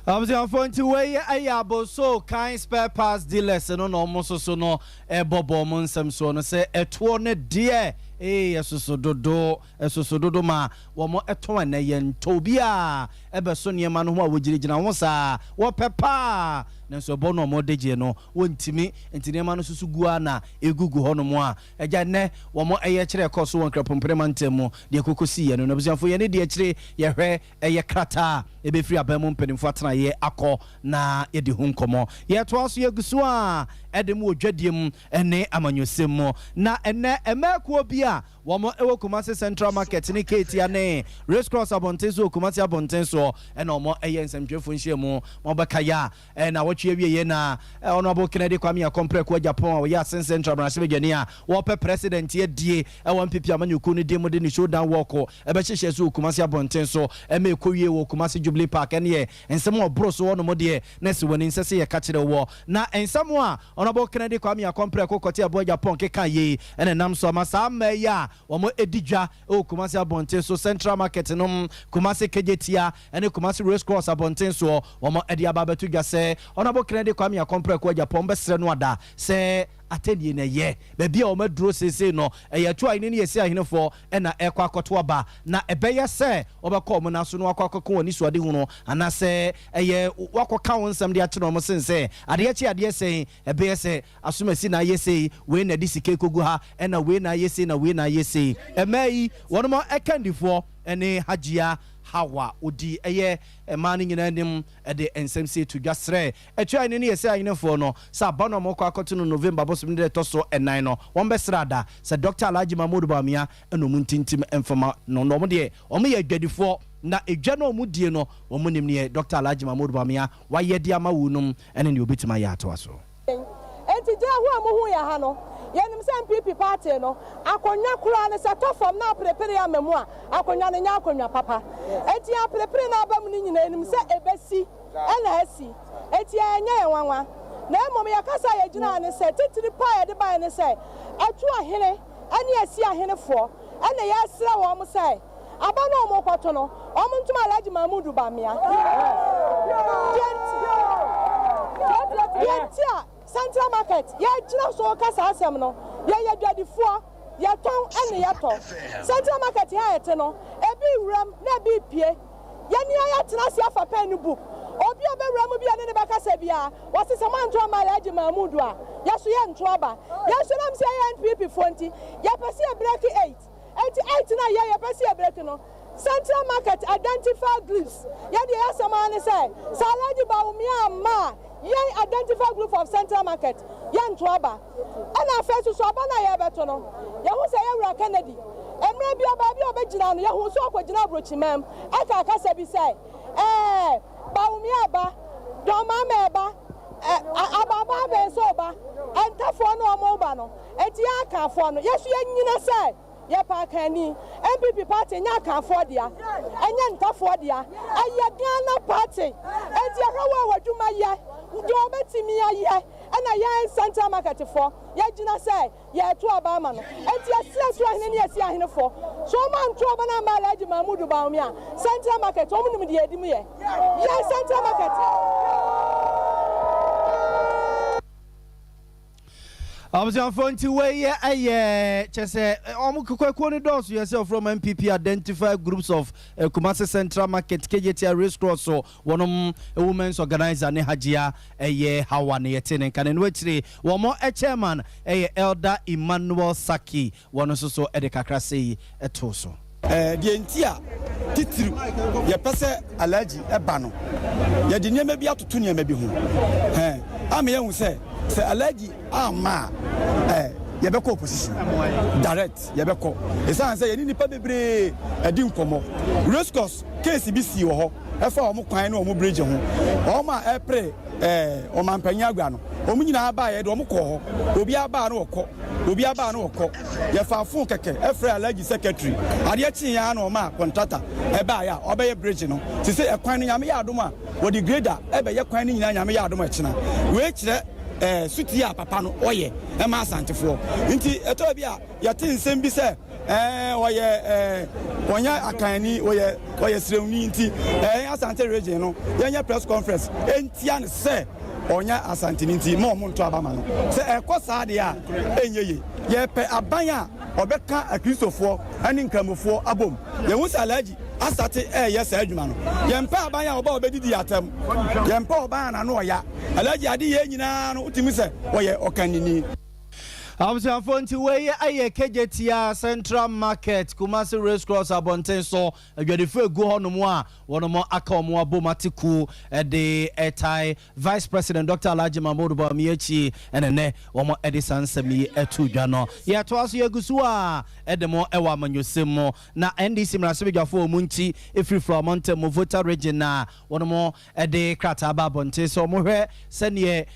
Abusuafoɔ nti wei yɛ Abossey kan spare parts dealers no na wɔn nso so no ɛbɔbɔ wɔn nsɛm soɔ no sɛ ɛtoɔ no deɛ ee ɛsoso dodo ɛsoso dodo ma wɔn ɛtɔn ɛnɛ yɛn ntɔ obiara ɛbɛso nneɛma no ho a wɔgyinagyina ho saa wɔpɛ paa nanso ɛbɔ no wɔn de gyeɛ no wɔntumi nti nneɛma no soso gu ara na ɛgugu hɔ nom a agya nnɛ wɔn ɛyɛ kyerɛ ɛkɔ so wɔ Nkrapompene mantam mu deɛ koko siiɛ no no abusuafoɔ yɛne deɛ akyire yɛhwɛ Ɛyɛ krataa a ɛbɛfiri aban mu mpanimfoɔ atenaeɛ akɔ na yɛadi ho nkɔmmɔ. Yɛtoa so, yɛgu so ara de mo wɔ dwadie mu ne amanyɔsɛm mu. Na ɛnnɛ, mmaakuo bi a wɔn wɔ Kumasi Central Market ne Ketia ne Race Cross abɔnten so wɔ Kumasi abɔnten soɔ na wɔn yɛ nsɛmtwerɛfoɔ nhyiamu. Mobɛkae a, Nnawɔtwe awieɛ na Honourable Kennedy Kwame Akompreko Agyapong a ɔyɛ Asen Central mmarahyɛbadwani a ɔrepɛ President adie wɔ NPP amanyɔkuo no din mu de ne showdown walk bɛhyehyɛɛ so wɔ Kumasi abɔnten so ma ɛkɔwiee wɔ Kumasi Jubilee Park. Ɛneɛ nsɛm a ɔboro so hɔ nom deɛ na ɛsɛ w'ani nsɛ sɛ yɛka kyerɛ woɔ. Na nsɛm a Honourable Kennedy Kwame Akompreko Kɔte Aboah Agyapong keka yei na ɛnam so ama saa mmaa yi a wɔdi dwa wɔ Kumasi abɔnten so Central Market nom, Kumasi Kejetia ne Kumasi Race Course abɔnten soɔ, wɔde aba abɛto dwa sɛ Honourable Kennedy Kwame Akompreko Agyapong bɛsrɛ no ada sɛ atɛnie na ɛyɛ baabi a wɔaduro seesei no, ɛyɛ atu ahene ne Yɛsi ahenefoɔ na ɛrekɔ akɔto aba, na ɛbɛyɛ sɛ wɔbɛkɔ wɔn nan so na wɔakɔ akɔka wɔn anisoadehunu anaasɛ ɛyɛ wɔakɔka wɔn nsɛm de akyerɛ wɔn sen sɛ adeɛ kye adeɛ sɛn, ɛbɛyɛ sɛ Asomasi na ayɛ sei, wei na ɛde sika rekɔgu ha, ɛna wei na ayɛ sei na wei na ayɛ sei. Mmaa yi, wɔnom akandifoɔ ne Hajia Hawa. Ɔdi ɛyɛ mmaa no nyinaa anim de nsɛm sei to dwa srɛ Atuahene ne Yɛsɛ Ahenefoɔ no sɛ aba no a wɔrekɔ akɔto no November bosome no da ɛtɔ so nnan no, wɔmmɛsrɛ ada sɛ Dɔkta Alhaji Mahmood Bawumia na wɔn ntintim mfama no. Na wɔn deɛ, wɔyɛ adwadifoɔ na edwa no a wɔdie no, wɔnim neɛ Dɔkta Alhaji Mahmood Bawumia wayɛ de ama wunom ne neɛ ɔbɛtumi ayɛ atoa so. Enti gyina ho a muhu yɛn ha no, yɛnim sɛ NPP party no, akonnwa koraa no sɛ ɛtɔ fam na aperepere ama mu a, akonnwa no nyɛ akonnwa papa. Enti yɛn aperepere no aba mu no nyinaa yɛnim sɛ ɛbɛsi na asi. Enti ɛnyɛ yɛn nwanwa. Na mmom yɛn kasa a yɛgyina ha ne sɛ, titiri pa a yɛde baeɛ ne sɛ, Atu ahene ne Asi ahenefoɔ na yɛresrɛ wɔn sɛ, Aba no a wɔrekɔto no, wɔntom Alhaji Mahmood Bamia. Deɛ nti a Central Market yɛgyina so reka saa asɛm no, yɛyɛ adwadifoɔ, yɛtɔn ne yɛtɔ. Central Market ha a yɛte no, ebi rewuram na ebi repue. Yɛn ara yɛatena ase afa pɛn ne book. Obi a ɔbɛwura. Yɛwura mu bi a yɛne no bɛkasa biara, wɔse sɛ moanto amma Alhaji Mahmood a, yɛso yɛnto aba. Yɛnso nam sɛ yɛyɛ NPP foɔ nti, yɛpɛ sɛ yɛ break eight. Enti eight no a yɛn yɛpɛ sɛ yɛ break no, Central Market identify groups, yɛn deɛ yɛasɛm ara ne sɛ, sɛ Alhaji Bawumia amma a, yɛn identify group of Central Market, yɛnto aba. Ɛna afei nso so aba no a yɛrebɛto no, yɛhu sɛ yɛn wura Kennedy, mmerɛ biara baabi a ɔbɛgyina no, yɛhuu sɛ ɔkɔgyina aburokyiman mu ɛkaa kasa bi sɛ, Ɛɛ, Bawumia ba, John Mahama ɛba, ɛ, Ababa Abenso ba, Ntafoɔ ne wɔn reba no, enti yɛn Akanfoɔ no, yɛn nso yɛnyina sɛ yɛpɛ Akanni. NPP party nyɛ Akanfoɔ dea, ɛnyɛ Ntafoɔ dea, ɛyɛ Ghana party. Enti yɛhwɛ wo a w'adwuma yɛ, deɛ wɔbɛtumi ayɛ, ɛna yɛn Central Market foɔ, yɛgyina sɛ Yɛreto aba ama no. Enti yɛsrɛ Soro Ahene ne Asia Ahenefoɔ, sɛ wɔn anto aba no amma Alhaji Mahmood Bawumia a, Central Market, wɔn nim deɛ yɛdi mu yɛ. Yɛn Central Market. Abusuafoɔ nti wei yɛ ɛyɛ kyɛ sɛ wɔn kɔkɔkuo no dɔɔso yɛ sɛ ɔfrɛ wɔn NPP identify groups of Kumasi Central Market Kejetia Race Cross so wɔnom women's organizer ne Hajia ɛyɛ Hawa ne yɛte ne nka na ɛno akyire wɔn chairman ɛyɛ Elder Emmanuel Saki wɔn nso so ɛde kakra sei ɛtoo so. Deɛ nti a titiriw yɛpɛ sɛ Alhaji ba no, yɛde nneɛma bi atoto nneɛma bi ho ama yɛahu sɛ, sɛ Alhaji amma a, yɛbɛkɔ opposition direct, yɛbɛkɔ. Ɛsiane sɛ yɛne nnipa bebree adi nkɔmmɔ. Race course case bi sii wɔ hɔ, ɛfa wɔn kwan ne wɔn bridge ho. Wɔn a ɛrepere ɔmampanyin agua no, wɔn nyinaa baeɛ de wɔn kɔɔ hɔ. Obiara baa no ɔkɔ, obiara baa no ɔkɔ. Yɛfaa fon kɛkɛ frɛɛ Alhaji secretary. Adeɛ kyeeɛ ara na ɔmaa kɔntrata baeɛ a ɔbɛyɛ bridge no. Sesei ɛkwan no Nyame yɛ adom a, wɔde grader bɛyɛ kwan no nyinaa Nyame yɛ adom a ɛkyena. Wei kyerɛ sotie a papa no ɔyɛ ma Asantefoɔ. Nti ɛtɔ bi a yɛte nsɛm bi sɛ ɛɛ ɔyɛ ɛɛ ɔnyɛ Akanni, ɔyɛ ɔyɛ Srewni nti ɛɛ Asante region no yɛnyɛ press conference ntia no sɛ ɔnyɛ Asanteni nti mma wɔn nto aba ma no. Sɛ ɛkɔ saa deɛ a ɛnyɛ yie. Yɛpɛ aban a ɔbɛka Akristofoɔ ne Nkramofoɔ abom. Yɛhu sɛ Alhaji asate reyɛ saa adwuma no. Yɛmpɛ aban a ɔba a ɔbɛdidi yɛn atɛm. Yɛmpɛ ɔban a n'ano ɔya. Alhaji ade yei nyinaa no wotumi sɛ ɔyɛ ɔkannini. Abusuafoɔ nti wei yɛ Kejetia Central Market, Kumasi Race Cross abɔnten so. Adwadifoɔ egu hɔ nom a wɔnom aka wɔn abom ate kuo de retae Vice President Doctor Alhaji Mahmood Bawumia akyi ɛna nnɛ wɔn de saa nsɛm yi to dwa no. Yɛtoa so yɛgu so a de mo wɔ amanyɔsɛm mu na NDC mmarahyɛbadwafoɔ a wɔn nti firi Florida mantam mu Volta Region a wɔnom de krataa ba abɔnten sɛ wɔhwɛ sɛdeɛ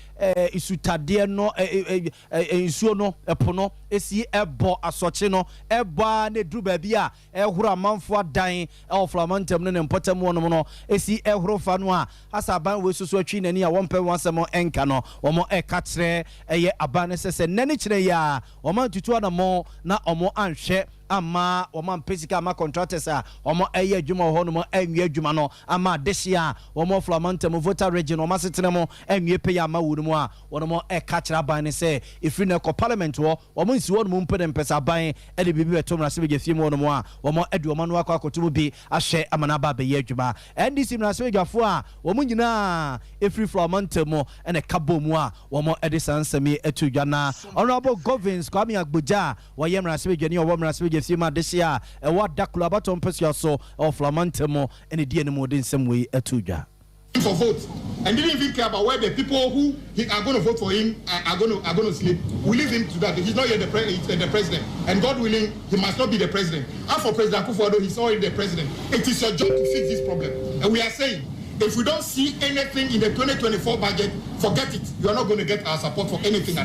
nsutadeɛ no, nsuo no, ɛpo no si bɔ asɔkye no, ɛbɔ ara na ɛduru baabi a ɛhoro amanfoɔ adan wɔ Florida mantam no ne mpɔtam hɔnom no si horo fa no a, asa aban wei soso atwi n'ani a wɔmpɛ ho asɛm nka no, wɔreka kyerɛ ɛyɛ aban no sɛ sɛ nnɛ ne kyerɛ yi ara wɔantutu anammɔn na wɔanhwɛ amma wɔampɛ sika amma contractors a wɔyɛ adwuma wɔ hɔnom anwie adwuma no amma adehye a wɔwɔ Florida mantam, Volta Region, wɔn asetena mu anwie pɛyɛ amma wɔn mu a, wɔn reka kyerɛ aban no sɛ ɛfiri nnɛ kɔ Parliament hɔ, wɔn nsi hɔnom mpo na mpɛ sɛ aban de biribi bɛto mmarahyɛbadwafie mu hɔnom a, wɔn de wɔn ano akɔ akɔto mu bi ahwɛ ama no aba abɛyɛ adwuma. NDC mmarahyɛbadwafoɔ a wɔn nyinaa firi Florida mantam mu na ɛka bɔɔ mu a wɔde saa nsɛm yi too dwa na Honourable Govins Kwame Agbodza a Wɔyɛ mmarahyɛbadwani a ɔwɔ mmarahyɛbadwafie mu adehye a ɛwɔ Adaklu abatoɔ mpasua so wɔ Fla mantam mu na ɛdi anim de nsɛm wei too dwa. For vote and didn't even care about where the people who he are going to vote for him are, are going to are going to sleep. We leave him to that. He's not yet the, pre, the president, and God willing, he must not be the president. As for President Akufo-Addo, he's already the president. It is your job to fix this problem, and we are saying if we don't see anything in the 2024 budget, forget it. You are not going to get our support for anything.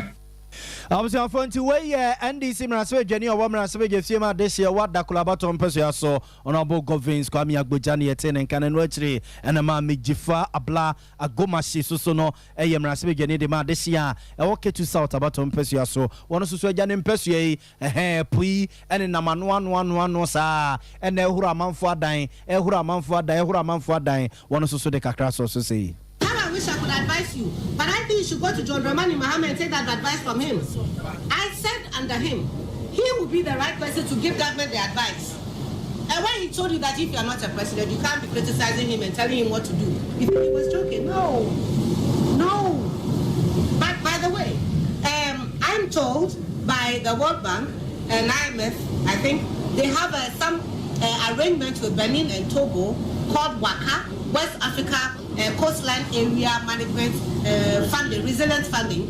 Abusuafoɔ nti wei yɛ NDC mmarahyɛbadwani a ɔwɔ mmarahyɛbadwafie mu adehyeɛ wɔ Adaklu abatoɔ mpɛsoa so, Honourable Govins Kwame Agbodza ne yɛtee ne nka no. Ɛno akyiri ɛna Maame Dzifa Abla Agomashi soso no yɛ mmarahyɛbadwani de ma adehyeɛ a ɛwɔ Ketu South abatoɔ mpɛsoa so. Wɔn nso so agya ne mpɛsoa yi ɛhɛn ɛpo yi nenam ano ano ano ano saa ɛna ɛhoro amanfoɔ adan, ɛhoro amanfoɔ adan, ɛhoro amanfoɔ adan. Wɔn nso so de kakra sɔɔ so sei. How I wish I could advise you, but I think you should go to John Dramani Mahama and take that advice from him. I said under him, he will be the right person to give government the advice. And when he told you that if you are not a president, you can't be criticizing him and telling him what to do, you think he was joking? No. No. But by the way, um, I'm told by the World Bank and IMF, I think, they have uh, some uh, arrangement with Benin and Togo called WACA, West Africa uh, Coastline Area Management uh, Funding, Resilience Funding.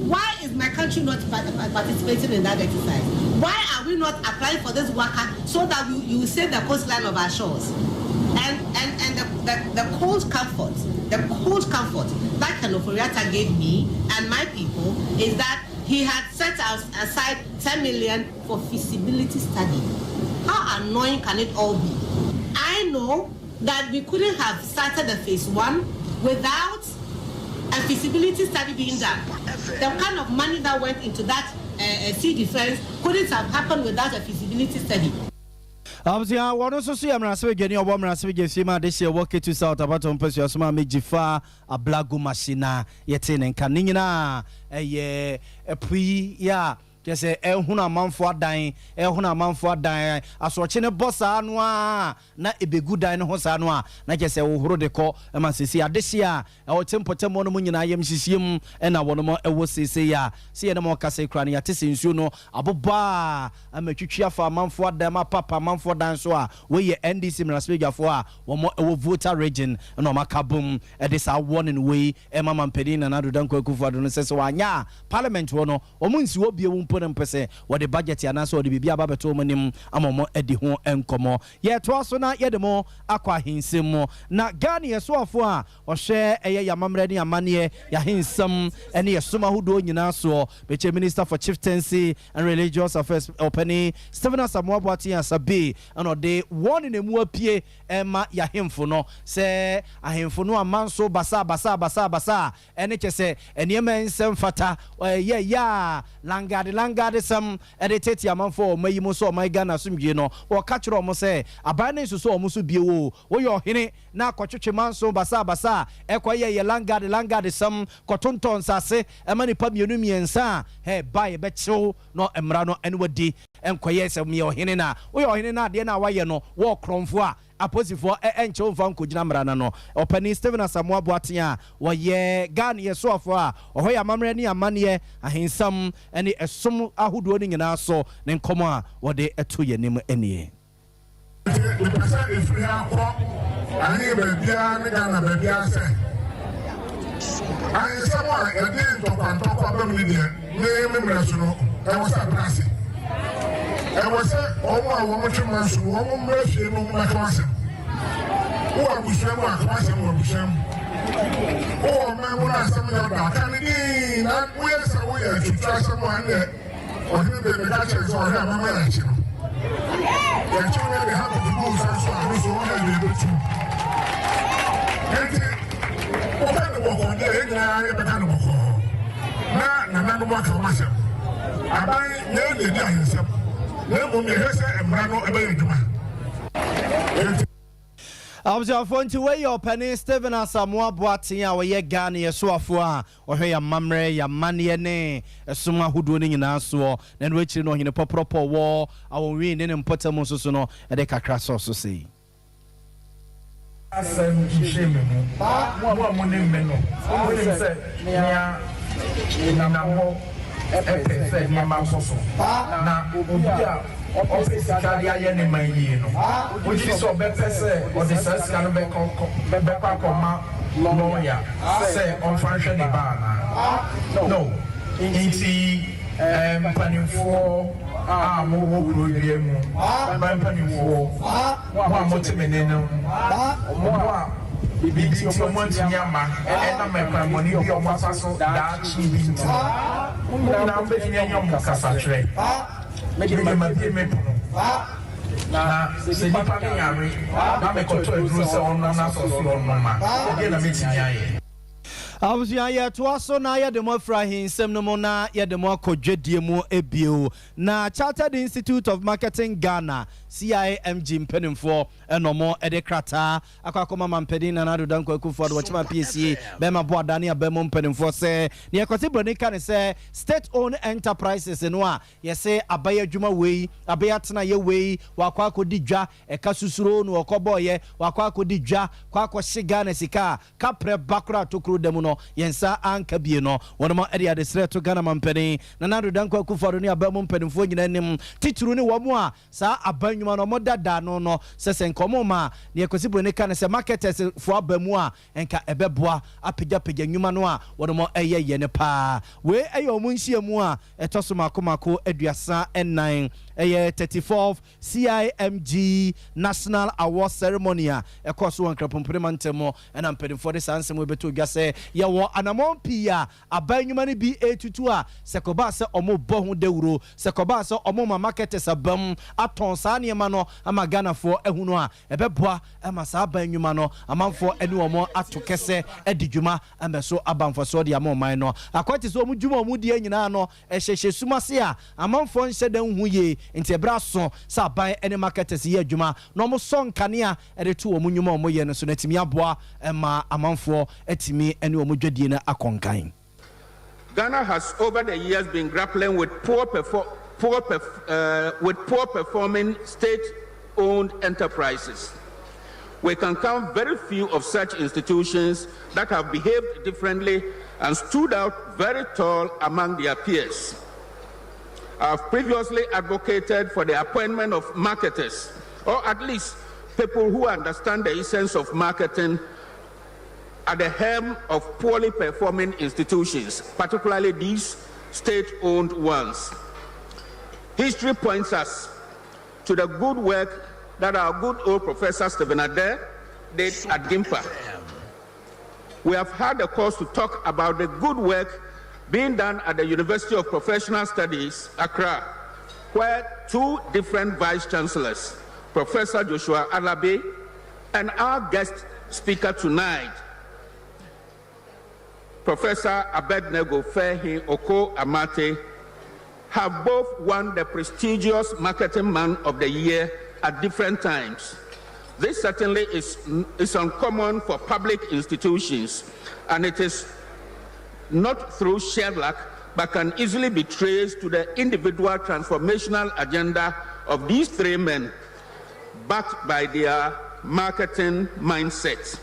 Why is my country not participating in that exercise? Why are we not applying for this WACA so that we, you save the coastline of our shores? And, and, and the, the, the cold comfort, the cold comfort that Ken Ofori-Atta gave me and my people is that he had set aside 10 million for feasibility study. How annoying can it all be? I know that we couldn't have started the phase one without a feasibility study being done. The kind of money that went into that uh, uh sea defense couldn't have happened without a feasibility study. Abusua, wɔn nso so yɛ mmarahyɛbadwani a ɔwɔ mmarahyɛbadwa fie mu adehyeɛ wɔ Ketu South abatoɔ mpasua so Maame Dzifa Abla Gomashie na yɛtee ne nka. Ne nyinaa ɛyɛ ɛpo yi yɛ a kyerɛ sɛ ɛrehono amanfoɔ adan, ɛrehono amanfoɔ adan, asorɔkye no bɔ saa no ara na ɛbɛgu dan no ho saa no a na kyerɛ sɛ wohoro de kɔ ma seesei adehyeɛ a ɛwɔ te mpɔtam hɔ nom nyinaa ayamhyehyeɛ mu na wɔnom wɔ seesei a sɛ yɛne mo rekasa yi koraa no yɛate sɛ nsuo no abobɔ a ama atwitwi afa amanfoɔ adan mu apapa amanfoɔ dan so a wei yɛ NDC mmarahyɛbadwafoɔ a wɔn wɔ Volta region na wɔn aka abom de saa warning wei rema mampanin Nana Addo Dankwa Akufo Addo no sɛ sɛ wanyɛ a parliament hɔ no wɔn nsi hɔ bio mpo no mpɛ sɛ wɔde budget anaasɛ wɔde biribi aba abɛto wɔn anim ama wɔn adi ho nkɔmmɔ. Yɛtoa so na yɛde mo akɔ ahensɛm mu na Ghana yɛsoafoɔ a Ɔhwɛ ɛyɛ y'amammerɛ ne amanneɛ, y'ahensɛm ne yɛsom ahodoɔ nyinaa soɔ. Mekyɛ Minister for Chieftaincy and Religious Affairs Ɔpanin Stephen Asamoah Boateng Asabe na ɔde warning emu apue rema y'ahemfo no sɛ ahemfo no amma nso basaa basaa basaa basaa ɛne kyɛ sɛ nneɛma ɛnsɛ mfata ɛyɛ yɛ a langade langade sɛm ɛde tete amanfoɔ wɔ ɔman yi mu sɛ ɔman Ghana asomdwie no wɔka kyerɛ wɔn sɛ aban no nsosɔ wɔn so bio o woyɛ ɔhene na akɔtwetwe manso basabasa a ɛkɔ yɛ yɛ langard langard sɛm kɔtontɔn nsase ma nipa mienu miensa a hɛ ba yɛbɛkyew no mmra no ɛne wadi nkɔyɛ sɛ meyɛ ɔhene na woyɛ ɔhene na adeɛ no a wayɛ no wɔ korɔmfoɔ a aposifoɔ ɛ ɛnkyew mfa nkɔgyina mmra no ano. Ɔpanin Stephen Asamoah Boateng a wɔyɛ Ghana yɛ soafoɔ a ɔhɔ yɛ amammerɛ ne amanneɛ ahensɛm ne ɛsom ahodoɔ no nyinaa so ne nkɔmɔ a wɔde to yɛn anim nie. Nti mepɛ sɛ ɛfiri ha kɔ ahe baabiara ne Ghana baabiara sɛ ahensɛm a yɛde ntɔkwa ntɔkwa ba mu no deɛ me me mmerɛ so no ɛwɔ sɛ ɛbrɛ ase. Ɛwɔ sɛ wɔn a wɔn twe man so no wɔn mmra fie no wɔn mmɛka wɔn asɛm. Wowɔ abusua mu a ka w'asɛm wɔ abusua mu. Wowɔ ɔman mu na asɛm yɛ ɔdɔ a ka ne din na woyɛ sɛ woyɛ atutu asɛm a ɛnneɛ Ɔhene de meka kyerɛ sɛ ɔhwɛ a mɛma yɛakye no. Yɛkye no de hankɔfo gu nsa so a, no so ɔhwɛ de yɛbɛtu. Enti woka no bɔkɔɔ deɛ yɛn nyinaa yɛbɛka no bɔkɔɔ na nananom aka wɔn asɛm. Aban yɛn na ɛdi ahensɛm na mmom yɛhwɛ sɛ mmara no ɛbɛyɛ adwuma. Enti. Abusuafoɔ nti wei yɛ ɔpanin Stephen Asamoah Boateng a ɔyɛ Ghana yɛsoafoɔ a ɔhwɛ yɛn amammerɛ, yɛn amanneɛ ne ɛsom ahodoɔ no nyinaa soɔ. Na ɛno akyiri no Ɔhene Pɔprɔpɔ wɔ Awɔnwin ne ne mpɔtam nso so no de kakra sɔɔ so sei. Asɛm nhyɛ me mu. Mo a monim me no, monim sɛ nea menam hɔ pɛ sɛ nneɛma kɔ so, na obi a ɔpɛ sika de ayɛ ne man yie no, wogye di sɛ ɔbɛpɛ sɛ ɔde saa sika no bɛkɔ akɔma lɔya sɛ ɔmfa nhwɛ ne ba anaa? No. Enti mpanimfoɔ a mowɔ kuro dua mu, aban mpanimfoɔ, mo a mote me nne no, mo a biribi nti wɔantumi amma ɛnam ɛkwammɔne bi a wɔafa so daakye bi nti no, mo nyinaa mobɛtumi anya mo kasakyerɛ. Me deɛ mabue me pono, na sɛ nipa no yare na mekɔtɔ aduro sɛ ɔnnom na sɛ ɔse ɔnnom a, ɛdeɛn na mɛtumi ayɛ? Abusua, yɛtoa so na yɛde mo afiri ahensɛm no mu na yɛde mo akɔ dwadie mu bio. Na Chartered Institute of Marketing Ghana, CIMG, mpanimfoɔ na wɔde krataa akɔ akɔma Mampanin Nana Addo Dankwa Akufo-Addo Ɔkyema Piesie Bɛrima Boada ne aban mu mpanimfoɔ sɛ nea Kwasi Broni ka ne sɛ State Owned Enterprises no a yɛse aban adwuma wei, aban atenaeɛ wei, wakɔ akɔdi dwa, ɛka susuro na wɔkɔbɔeɛ, wakɔ akɔdi dwa, kɔ akɔhye Ghana sika a kaprɛ ba koraa tokuro da mu no yɛn nsa anka bie no, wɔnom de adesrɛ to Ghana Mampanin Nana Addo Dankwa Akufo-Addo ne aban mu mpanimfoɔ nyinaa anim, titiriw ne wɔn a Saa aban nnwuma no wɔn dada ano no sɛ sɛ nka wɔn ma nea Kwasi Broni ka no sɛ marketers foɔ aba mu a nka ɛbɛboa apagyapagya nnwuma no a wɔnom yɛ yɛ no paa. Wei yɛ wɔn nhyiamu a ɛtɔ so mako mako 34, ɛyɛ 34th CIMG National Award Ceremony a ɛkɔɔ so wɔ Nkrapompene mantam mu ɛna mpanimfoɔ de saa nsɛm wei bɛtoo dwa sɛ yɛwɔ anamɔn pii a Aban nnwuma no bi retutu a, sɛ ɛkɔbaa sɛ wɔrebɔ ho dawuro, sɛ ɛkɔbaa sɛ wɔrema marketers aba mu atɔn saa nneɛma no ama Ghanafoɔ ahunu a, ɛbɛboa ma saa aban nnwuma no amanfoɔ ne wɔn ato kɛsɛ adi dwuma ama ɛso aba mfasoɔ de ama ɔman no. Akɔyɛ te sɛ wɔn dwuma a wɔdie nyinaa no, ɛhyehyɛ sum ase a amanfoɔ nhyɛ da nhu yie, nti ɛberɛ aso sɛ aban ne marketers yɛ adwuma na wɔsɔ nkanea de to wɔn nnwuma a wɔyɛ no so no atumi aboa ma amanfoɔ atumi ne wɔn dwadie no akɔ nkan. Ghana has over the years been grappling with poor, poor, with poor performing state owned enterprises. We can count very few of such institutions that have behaved differently and stood out very tall among their peers. I've previously advocated for the appointment of marketers, or at least people who understand the essence of marketing at the helm of poorly performing institutions, particularly these state owned ones. History points us to the good work that our good old Professor Stephen Adair did at GIMPA. We have had the cause to talk about the good work being done at the University of Professional Studies, Accra, where two different vice chancellors, Professor Joshua Alabi and our guest speaker tonight, Professor Abednego Fehi Oko Amate, have both won the prestigious Marketing Man of the Year at different times. This certainly is, is uncommon for public institutions, and it is not through sheer luck, but can easily be traced to the individual transformational agenda of these three men, backed by their marketing mindset.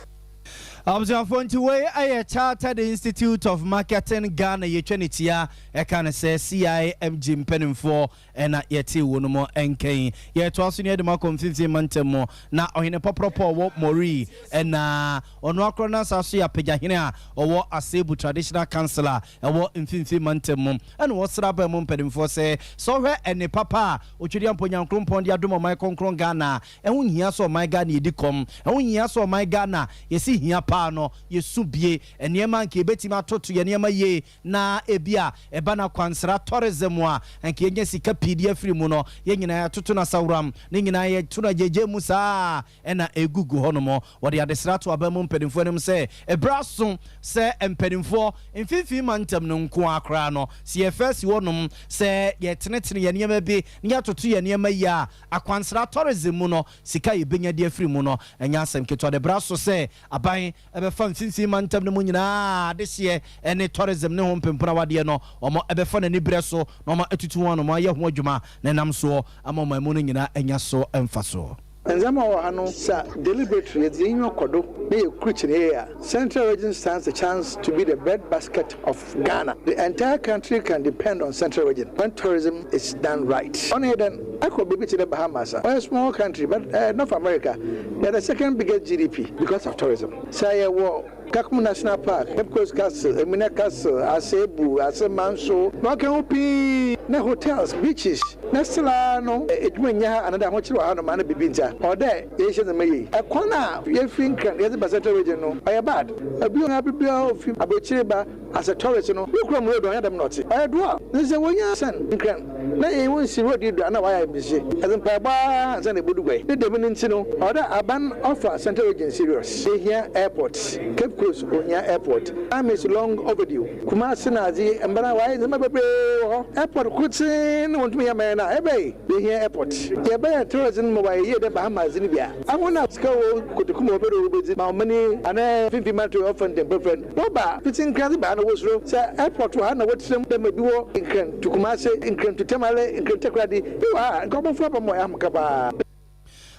Abusuafoɔ nti wei yɛ Chartered Institute of Marketing Ghana yɛtwa ne tia ɛka no sɛ CIMG mpanimfoɔ na yɛtee wɔ no mu nka yi. Yɛtoa so ne yɛde mo akɔ mfimfini mantam mu na Ɔhene Pɔprɔpɔ a ɔwɔ Moree na ɔno akorɔ no asan so yɛ Apagyahene a ɔwɔ Asebu Traditional Council a ɛwɔ mfimfini mantam mu na ɔsrɛ aban mu mpanimfoɔ sɛ sɛ ɔhwɛ ɛnne papa a Otwedeampɔ Nyankrompɔn de adom ɔman kronkron Ghana a ɛho nhia sɛ ɔman Ghana yɛdi kɔm, ɛho nhia sɛ ɔman Ghana yɛsi hia paa no yɛsu bie nneɛma anka yɛbɛtumi atoto yɛn nneɛma yie na ebia ɛba no akwansra, tourism, a anka yɛnya sika pii de afiri mu no yɛn nyinaa yɛatoto no asaworam, ne nyinaa yɛto no agyagya mu saa na ɛgugu hɔnom. Wɔde adesrɛ ato aban mu mpanimfoɔ anim sɛ ɛberɛ aso sɛ mpanimfoɔ, mfimfini mantam no nko ara koraa no, sɛ yɛfa asi hɔnom sɛ yɛtenetene yɛn nneɛma bi na yɛatoto yɛn nneɛma yie a, Akwansra tourism mu no, sika a yɛbɛnya de afiri mu no, ɛnyɛ asɛm ketewa. De bra so sɛ aban bɛfa mfimfini mantam no mu nyinaa adehyeɛ ne tourism ne ho mpempono awadeɛ no, wɔbɛfa no aniberɛ so na wɔatutu ho anoma ayɛ ho adwuma na ɛnam soɔ ama ɔman mu no nyinaa anya so mfasoɔ. Ndzɛmba a ɔwɔ ha no, sɛ deliberately yɛdze hɛn enyiwa kɔ do na yekrukye no yie a, Central Region stands a chance to be the breadbasket of Ghana. The entire country can depend on Central Region when tourism is done right. Ɔno yɛ dɛn? Akɔ beebi tse dɛ Bahamas a ɔyɛ small country but ɛyɛ North America, they are the second biggest GDP because of tourism. Sɛ yɛwɔ Kakum National Park, Cape Coast Castle, Elmina Castle, Asebu, Asemanso, na ɔka ho pii, na hotels, beaches, na still ara no edwuma nnyɛ ha anaadɛ ahokyer wɔ hanom ana biribi ntsi a, ɔwɔ dɛ yɛhyehyɛ ndzɛmba yie. Kwan a yefi Nkran yɛdze ba Central Region no ɔyɛ bad. Obi a aber biara ofi aborɔkyir ba. As a tourist no, wo kurom road ɔnnyɛ dɛm na ɔtse. Ɔyɛ do a, ndze sɛ wonya sɛn Nkran na yɛnye hɔn si road yi do a nna wɔayɛ ayamhyehye. Yɛdze mpaabɔ ara ansa na yebodu guai. Ne dɛm no ntsi no, ɔwɔ dɛ aban ɔfa Central Region serious. Yehia airport. Cape Coast ohia airport. Time is long overdue. Kumasi na adze yi, mbra wɔayɛ ndzɛmba beberee wɔ hɔ. Airport kortsee na wonntum nnyɛ mma hɛn a, ebɛn? Yehia airport. Yɛbɛyɛ tourism ma wɔayɛ yie dɛ Bahamas dze no bi a. Ahɔn a sika wɔ kotoku mu wɔpɛ dɛ wobedzi ma ɔman yi anaa finimfin mantɔw yi ɔfa ntsɛmpa no, wɔba fitsi Nkran dze ba ha na wosuro sɛ airport wɔ ha na wɔtsena mu dɛ ma bi wɔ Nkran to Kumase, Nkran to Tamale, Nkran Takoradi, bi wɔ ha a nka wɔbɔfow aba ma wɔayɛ ahomka paa.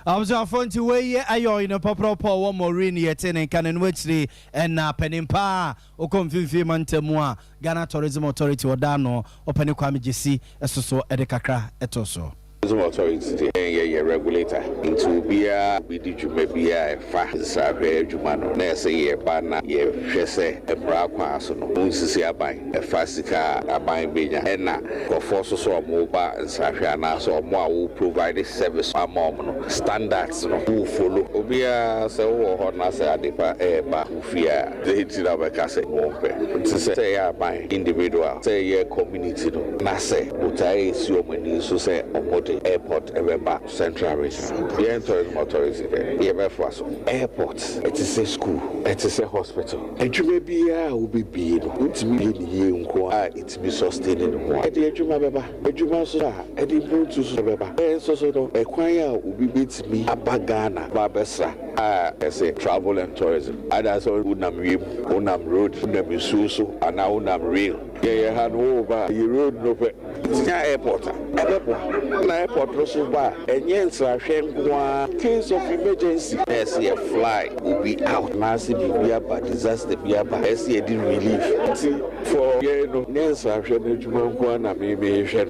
Abusuafo nti wei yɛ ayɔy no pɔprɔpɔ wɔ Maureen yɛte ne nka no ɛno akyiri ɛna panin paa a ɔkɔ mfimfini mantam mu a Ghana Tourism Authority ɔda ano ɔpɛni Kwame Gyesi ɛsoso ɛde kakra ɛto so. Tourism Authority deɛ yɛn yɛ yɛ regulator nti obiara a ɔbɛdi dwuma biara a ɛfa nsrahwɛ adwuma no na ɛsɛ yɛ ba na yɛ hwɛ sɛ mmara kwan so no wɔnsisi aban ɛfa sika a aban bɛnya ɛna nkurɔfoɔ nso so a wɔreba nsrahwɛ anaasɛ wɔn a wo provide service ama wɔn no standards no wo follow. Obiara sɛ wowɔ hɔ na sɛ adepa ɛreba wo fie a dɛn nti na wobɛka sɛ wompɛ? Nti sɛ ɛyɛ aban, individual, sɛ ɛyɛ community no na sɛ botaeɛ a ɛsi wɔn ani so sɛ wɔde airport bɛba Central Region a, yɛn Tourism Authority deɛ yɛbɛfoa so. Airport ɛte sɛ school, ɛte sɛ hospital. Adwuma biara a wobɛbue no, wontumi bue no yie nko ara a ɛtumi sustain ne ho a, ɛde adwuma bɛba. Adwuma nso a, ɛde mpontu nso bɛba. Yɛn nso so no, ɛkwan a obi bɛtumi aba Ghana aba abɛsra a yɛse travel and tourism, either sɛ wonam wiem, wonam road, wonam nsuo so anaa wonam rail. Yɛn yɛ ha no woreba a, ɛyɛ road no pɛ. Nti nya airport a, ɛbɛboa. Na airport no so ba a, ɛnyɛ nsrahwɛ nko ara, case of emergency na ɛsɛ yɛ fly obi out anaasɛ biribi aba, disaster bi aba, ɛsɛ yɛde relief. Nti for yɛn no, nyɛ nsrahwɛ no adwuma nko ara na me mehwɛ no.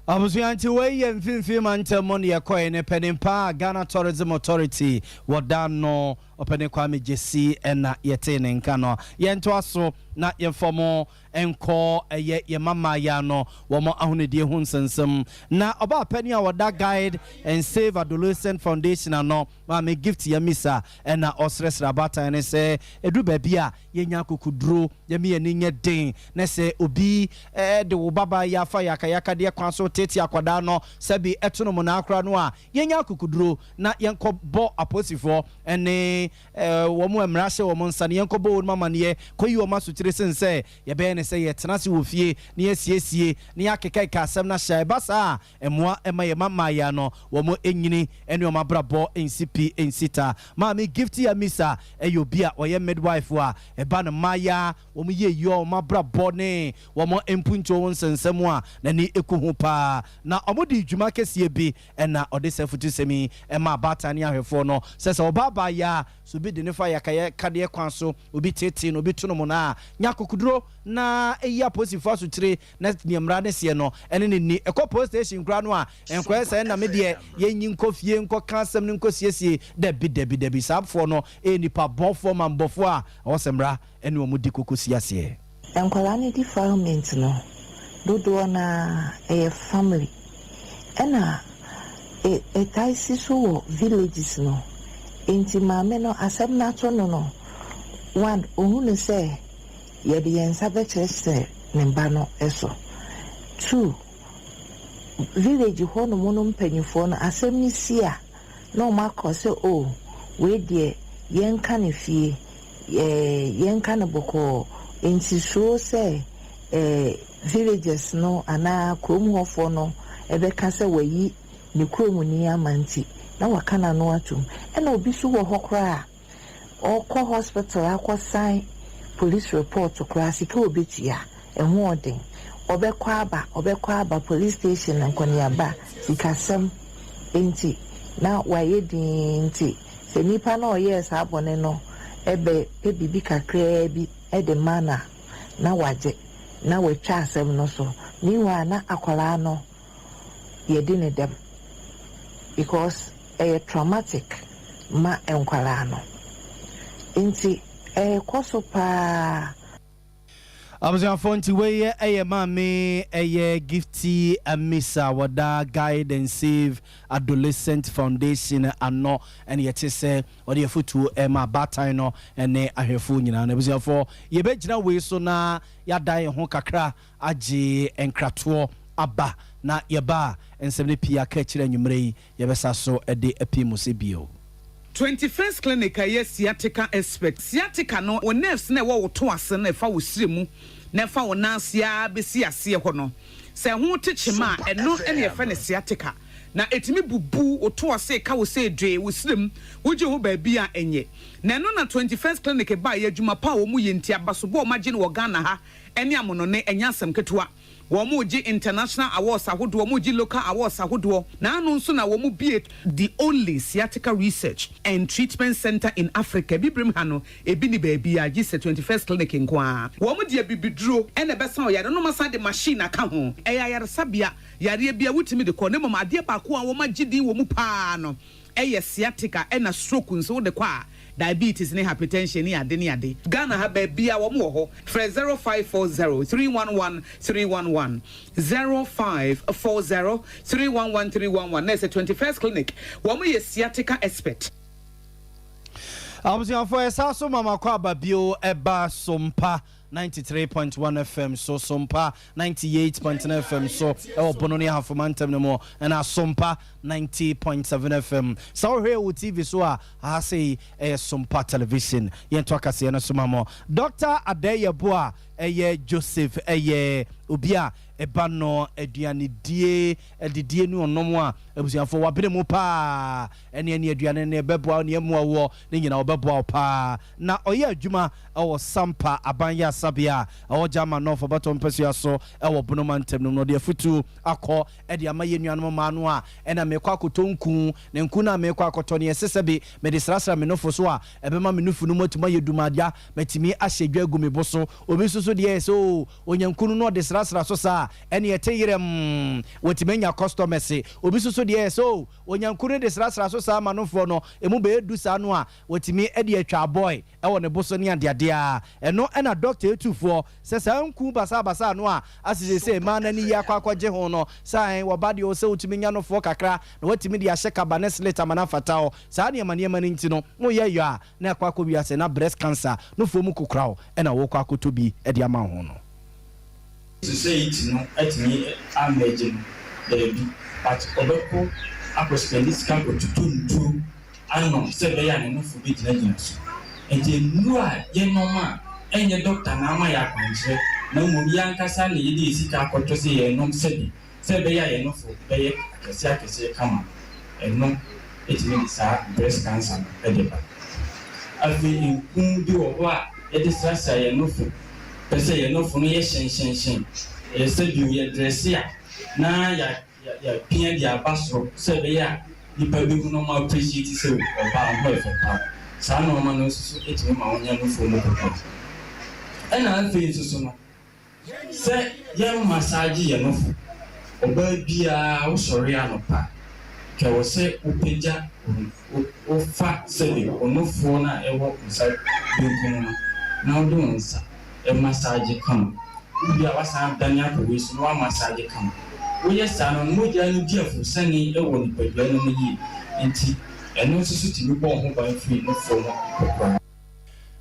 Abusua nti wei yɛ mfimfini mantam mu na yɛkɔe ne panin paa Ghana Tourism Authority wɔ da no Ɔpanin Kwame Gyesi na yɛtee ne nka no. Yɛntoa so na yɛmfa mo nkɔ ɛyɛ yɛn mma mmaayaa no wɔn ahonidie ho nsɛnsɛm. Na ɔbaa panin a ɔda Guide and Save Adolescent Foundation ano, Maame Gift Yamisa na ɔsrɛsrɛ abaatan no sɛ ɛduru baabi a yɛnya akokoduro, yɛma yɛn ani nyɛ den, na sɛ obi de wo babaa yi afa yakayakadeɛ kwan so reteetee akwadaa no sɛbe ɛto no monaa koraa no a, Yɛnya akokoduro na yɛnkɔbɔ apolisifoɔ ne wɔn a mmara hyɛ wɔn nsa no, yɛnkɔbɔ wɔn amaneɛ, kɔyi wɔn asotire sen sɛ yɛbɛyɛ no sɛ yɛtena ase wɔ fie na yɛasiesie na yɛakekakeka asɛm no ahyɛ. Ɛba saa a, ɛmmoa mma yɛn mma mmaeɛ no wɔn nyini ne wɔn abrabɔ nsi pi nsi ta. Maame Gifty Amisa yɛ obi a ɔyɛ midwife a ɛba no mmaeɛ wɔn yieyɔ, wɔn abrabɔ ne wɔn mpuntuo ho nsɛnsɛm a n'ani ku ho paa. Na wɔdii dwuma kɛseɛ bi na ɔde saa afutusɛm yi maa abaatan ne ahwɛfoɔ no sɛ, Sɛ ɔbaa baa yɛ a, sɛ obi de no fa yakayakadeɛ kwan so, obi teetee no, obi to no monaa a, nya akokoduro na yi apolisifoɔ asotire na deɛ mmara no seɛ no, ɛne no nni. Ɛkɔ police station koraa no a, nkɔyɛ sɛ ɛnna me deɛ yɛnyi nkɔ fie nkɔka asɛm no nkɔsiesie. Dabi, dabi, dabi, saa foɔ no yɛ nnipa bɔfoɔ, mammɔfoɔ a ɛwɔ sɛ mmara ne wɔn di koko si aseɛ. Nkwadaa no defilement no dodoɔ no ara ɛyɛ family ɛna ɛtae si so wɔ villages no nti maame no asɛm no ato no no one ɔhunu sɛ yɛde yɛn nsa bɛkyerɛkyerɛ ne ba no so two village hɔ nom no mpanyinfoɔ no asɛm no si a na wɔn akɔ sɛ oh wei deɛ yɛnka no fie eh, yɛnka no bɔkɔɔ, enti suro sɛ eh, villagers no anaa kurom hɔfoɔ no bɛka sɛ wayi ne kuromni ama nti, na waka n'ano atom. Ɛna obi nso wɔ hɔ koraa a, ɔkɔ hospital akɔsan police report koraa, sika a ɔbɛtua, ɛho ɔden. Ɔbɛkɔ aba, ɔbɛkɔ aba, police station nkɔneaba, sikasɛm nti, na wayɛ dinn nti, Sɛ nipa no a ɔyɛɛ saa bɔne no bɛ pɛ biribi kakraa bi de ma no a, na wagye, na watwa asɛm no so. Meanwhile na akwadaa no yɛdi no dɛm because ɛyɛ traumatic ma nkwadaa no. Nti ɛrekɔ so paa. Abusuafoɔ nti wei yɛ ɛyɛ maame ɛyɛ Gifty Amisa wɔda Guide and Save Adolescent Foundation ano ɛna yɛte sɛ ɔde afotuo ɛma abaatan no ɛne ahwɛfoɔ nyinaa no. Abusuafoɔ yɛbɛgyina wei so na yɛadan yɛn ho kakra agye nkratoɔ aba na yɛba a nsɛm no pii aka akyire anwummerɛ yi yɛbɛsa so de apue mu sɛ bio. 21st Clinic a ɛyɛ sciatica expert. Sciatica no, wo nerves no a ɛwɔ wo to ase no a ɛfa wo srɛ mu na ɛfa wo nan ase ara bɛsi aseɛ hɔ no, sɛ ɛho te kyema a, ɛno na yɛfrɛ no sciatica. Na ɛtumi bubu wo to ase, ka wo sɛ dwee, wo srɛ mu, wogye ho baabi a ɛnyɛ. Na ɛno na 21st Clinic baeɛ, adwuma pa a wɔyɛ nti, abasobɔ a wɔagye no wɔ Ghana ha ne amonɔne, ɛnyɛ asɛm ketewa. Wɔregye international awards ahodoɔ, wɔregye local awards ahodoɔ, na ano nso na wɔbue the only sciatica research and treatment centre in Africa, Abibirem ha no, ebi nni baabiara gye sɛ 21st Clinic nko ara. Wɔde abibiduro na ɛbɛsa ɔyare no na wɔasan de machine aka ho. Ɛyɛ ayaresabea, yareɛ biara wotumi de kɔ, na mmom adeɛ baako a wɔagye din wɔ mu pa ara no yɛ sciatica ɛna stroke nso wode kɔ a, Diabetes ne hypertension ne ade ne ade. Ghana ha baabiaa wɔn wɔ hɔ. Frɛ 0540 311 311, 0540 311 311 na ɛsɛ 21st clinic wɔn yɛ sciatica expert. Abusuafoɔ yɛsan so ma makɔ aba bio ɛba Sompa 93.1 FM so, Sompa 98.9 FM so ɛwɔ Bono ne Ahafo mantam no mu, ɛna Sompa 90.7 FM. Sɛ wohwɛ wɔ TV so a, aha sei ɛyɛ Sompa Television. Yɛnto akaseɛ no so ma mo. Dɔkta Adɛyɛbo a ɛyɛ Joseph ɛyɛ obi a ɛba no aduanedie, adidie ne ɔnom a, abusuafoɔ wabene mu paa. Ɛne ɛne aduane ne ɛbɛboa wo ne ɛmmoa woɔ ne nyinaa ɔbɛboa wo paa. Na ɔyɛ adwuma wɔ Sampa Aban Yasabea a ɛwɔ Gyama North Ɔbɔtɔ mpasua so wɔ Bono mantam no mu. Na ɔde afutuo akɔ de ama yɛn nuanom mmaa no a ɛna merekɔ akɔtɔ nku, na nku no a merekɔ akɔtɔ no ɛsɛ sɛ bi mede srasra me nofo so a ɛbɛma me nufu no mu atumi ayɛ dumadwa, matumi ahyɛ dwa agu me bo so. Obi nso so deɛ ɛyɛ sɛ oo ɔnya nku no na ɔde srasra so saa a ɛne ɛte yerɛmm, watumi anya kɔstɔmɛse. Obi nso so deɛ ɛyɛ sɛ oo ɔnya nku no de srasra so saa ma nofoɔ no ɛmu bɛyɛ du saa no a Watumi de atwa abɔe wɔ ne bo so ne adeade ara. Ɛno na dɔkta etu foɔ sɛ saa nku basabasa no a ase seesei mmaa no ani yi akɔ akɔgye ho no, sɛ ae, wɔba deɛ ɔsɛ wotumi nya no foɔ kakra na watumi de ahyɛ kaba ne slit ama no afata hɔ. Saa nneɛma nneɛma no nti no, woyɛ yɔ a na ɛkɔ akɔ wiase na breast cancer no foɔ mu kokoraw na wokɔ akɔtɔ bi de ama wo ho no. Society no atumi a merge no? Daabi, but ɔbɛkɔ akɔ spɛndi sika akɔtotɔ nnuro anom sɛ ɛbɛyɛ a ne nofo bɛgyinagyina so. Enti nnuru a yɛnom a ɛnyɛ dɔkta na ama yɛn akwankyerɛ na mmom yɛn ankasa na yɛde yɛn sika akɔtɔ sɛ yɛrenom sɛbi sɛ ɛbɛyɛ a yɛn nofo bɛyɛ akɛseɛ akɛseɛ kama no, ɛno tumi de saa breast cancer no de ba. Afei nku bi wɔ hɔ a yɛde srasra yɛn nofo pɛ sɛ yɛn nofo no yɛ hyɛnhyɛnhyɛn, ɛyɛ sɛ bio yɛdrɛse a na yɛ Yɛapia de aba soro sɛ ɛbɛyɛ a nnipa bɛhu na wɔn appreciate sɛ o ɔbaa wo ho yɛ fɛ paa. Saa nnoɔma no nso so tumi ma wonya nufoɔ mu kokoram. Ɛna afei nso so no, sɛ yɛn massage yɛn nofo, ɔbaa biara wo sɔre anɔpa, nka ɛwɔ sɛ wopagya wo wofa sɛbe wo nofoɔ no a ɛwɔ wo nsa benkum no na wode wo nsa massage kama. Wowie a woasan adane akɔ wei so na woamassage kama. Woyɛ saa no, mogya no di aforosane wɔ nipadua no mu yie, nti ɛno nso so tumi bɔ wo ho ban firi nufoɔ mu kokoram.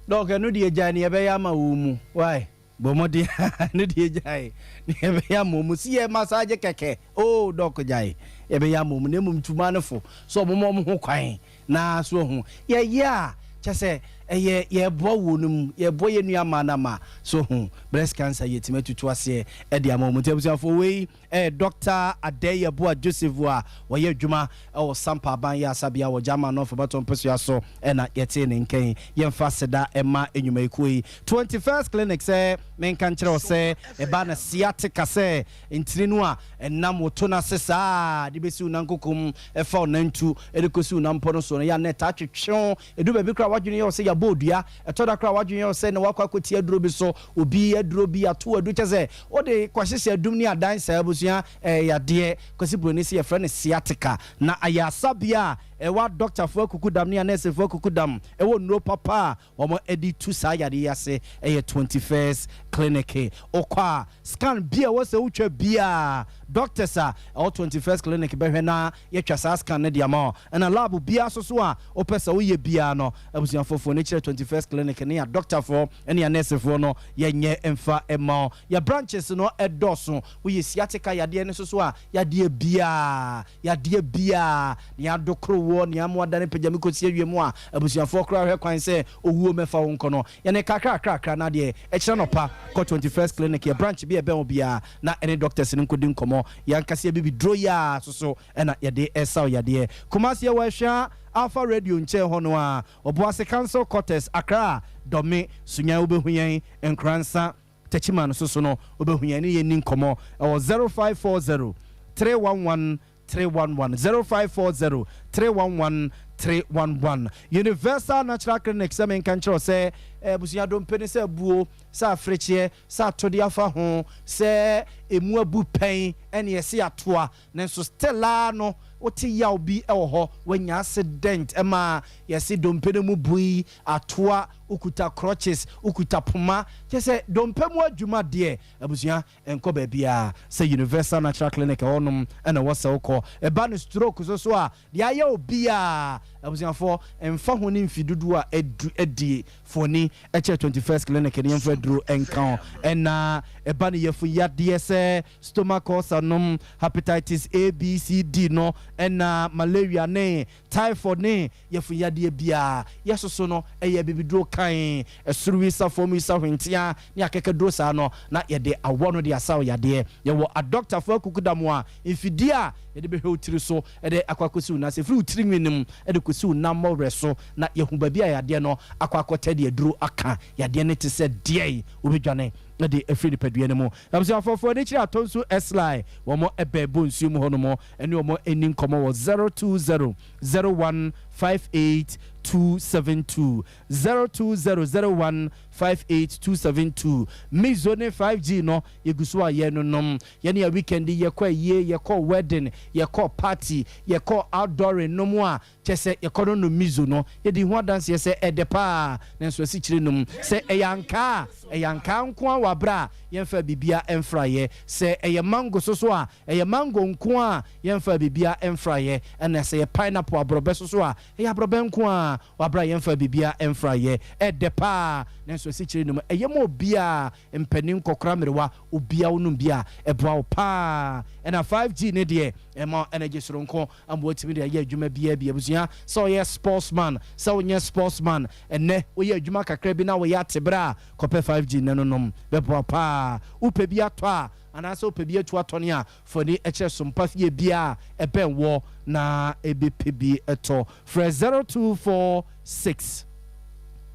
Doc ɛno deɛ gyae nea ɛbɛyɛ ama wo mu wai bɔ mmɔden ɛno deɛ gyae nea ɛbɛyɛ ama wo mu si yɛ massage kɛkɛ oh doc gyae ɛbɛyɛ ama wo mu na mmom tu maa no fo sɛ ɔmo ma ɔmo ho kwan Na so wahu? Yɛyɛ a, kyerɛ sɛ, ɛyɛ yɛreboa wɔn mu, yɛreboa yɛn nua mmaa no ama, so wahu, breast cancer yɛatumi atutu aseɛ de ama wɔn. Nti abusuafoɔ, wei yɛ Dɔkta Adei Yeboah Joseph a ɔyɛ adwuma wɔ Sampa Aban Yaresabea wɔ German North Abatoɔ Mpasua so na yɛtee ne nka yi. Yɛmfa aseda mma nnwumayɛkuo yi. 21st Clinic sɛ menka nkyerɛ wo sɛ ɛba no sciatica sɛ Ntini no a ɛnam wo to no ase saa ara de bɛsi wo nankokom, ɛfa wo nantu de kɔsi wo nanpɔ no so no, yɛ a na ɛtaa twetwe wo. Ɛduru baabi koraa a, w'adwene yɛ wo sɛ yɛabɔ wo dua. Ɛtɔ da koraa a, w'adwene yɛ wo sɛ na woakɔ akɔtia aduro bi so, obi aduro bi, ato wo aduro. Kyerɛ sɛ, wode kɔhyehyɛ adum ne adan saa. Abusua, ɛyɛ yadeɛ. Kwasi Buroni se yɛfrɛ no sciatica, na ayɛ asabea a. ɛwɔ adɔktafoɔ akukudam ne anɛɛsefoɔ akukudam ɛwɔ nnuro papa a wɔde tu saa yadeɛ yi ase. Ɛyɛ 21st Clinic. Wokɔ a, scan bi a ɛwɔ sɛ wotwa biara, doctors a ɛwɔ 21st Clinic bɛhwɛ na yɛatwa saa scan no de ama wo. Ɛna lab biara nso so a wopɛ sɛ woyɛ biara no, abusuafoɔ fo ani kyerɛ 21st Clinic ne adɔktafoɔ ne anɛɛsefoɔ no yɛnyɛ mfa mma wo. Yɛn branches no dɔɔso. Woyɛ sciatica yadeɛ no nso so a, yadeɛ biara, yadeɛ biara, nea adokoro woɔ, nea ama woadane pagyami kɔsi awie mu a abusuafoɔ koraa hwɛ kwan sɛ owuo mmɛfa wo nkɔ no, yɛne kakrakrakra na deɛ ɛkyerɛ anɔpa kɔ 21st Clinic, yɛ branch bi a ɛbɛn wo biara na ɛne doctors no nkɔdi nkɔmmɔ. Yɛn ankasa yɛbibiduro yi ara nso so na yɛde resa wo yadeɛ. Kumasi yɛwɔ Ɛhwea Alpha Radio nkyɛn hɔ no ara, Obuasi Council Quarters, Accra, Dɔme, Sunyani wobɛhu yɛn, Nkoransa, Techiman nso so no, wobɛhu yɛn ne yɛn nni nkɔmmɔ wɔ 0540 311 311, 0540 311 311. Universal Natural Clinic sɛ menka nkyerɛ wo sɛ abusua dompe ne sɛ abuo, sɛ afrekyeɛ, sɛ atode afa ho, sɛ ɛmu abu pɛn ɛne ɛse atoa. Nanso still ara no wote yaw bi wɔ hɔ, wanya accident ma yɛse dompe no mu bui, atoa, wokuta crutches, wokuta poma, kyerɛ sɛ dompe mu adwuma deɛ abusua ɛnkɔ baabiara sɛ Universal Natural Clinic ɛhɔ nom na ɛwɔ sɛ wokɔ. Ɛba no stroke so so a, deɛ ayɛ obiara abusuafoɔ ɛmfa ho ne mfe dodoɔ a adu adie, Foni kyerɛ 21st Clinic no yɛmfa aduro nka ho. Ɛna ɛba no yafunu yadeɛ sɛ stomach ulcer nom, hepatitis A, B, C, D no, ɛna malaria ne typhoid ne yafunu yadeɛ biara. Yɛsoso no ɛyɛ abibiduro kann, ɛsoro wisa, fam wisa, hwentea ne akekaduro saa no na yɛde awɔ no de asa wo yadeɛ. Yɛwɔ adɔktafoɔ akukudam a mfidie a yɛde bɛhwɛ wo tiri so de akɔ akɔsi wo nan ase, ɛfiri wo tiri nwi no mu de kɔsi wo nan mmɔwerɛ so na yɛahu baabi a yadeɛ no akɔ akɔtɛ de aduro aka yadeɛ no te sɛ deɛn wobɛdwane de afiri nipadua no mu. Abusuafoɔ fo ani kyerɛ Atonsu Sly, wɔn bɛn Bonsuo mu hɔnom ne wɔn nni nkɔmmɔ wɔ 020 01 58 272, 020 01 58 272. Mizo ne 5G no yɛgu so a yɛrenonom. Yɛne a weekend yi yɛkɔ ayie, yɛkɔ wedding, yɛkɔ party, yɛkɔ outdooring nom a kyerɛ sɛ yɛkɔ no nom mizo no, yɛdi ho adanseɛ sɛ ɛdɛ paa nanso asikyire nom. Sɛ ɛyɛ ankaa a, ɛyɛ ankaa nko ara wɔ aberɛ a yɛmfaa biribiara mfraeɛ. Sɛ ɛyɛ mango so so a, ɛyɛ mango nko ara a yɛmfaa biribiara mfraeɛ. Ɛna sɛ ɛyɛ pineapple, aborɔbɛ so so a, ɛyɛ aborɔbɛ nko ara wɔ aberɛ a yɛmfaa biribiara mfraeɛ. Ɛdɛ paa nanso asikyire nom. Ɛyɛ ma obiara, mpanin, nkɔkora, mmerewa, obiara wonom bi a, ɛboa wo paa. Ɛna 5G no deɛ, ɛma wo energy soronko ama watumi de ayɛ adwuma biara bi. Abusua, sɛ woyɛ sportsman, sɛ wonyɛ sportsman, ɛnnɛ woyɛ adwuma kakra bi na woyɛ ate berɛ a, kɔpɛ 5G nnɛ no nom. Bɛboa wo paa. Wopɛ bi atɔ a, anaasɛ wopɛ bi atu atɔne a, fa w'ani kyerɛ Sompa fie biara a ɛbɛn woɔ na bɛpɛ bi tɔ. Frɛ 0246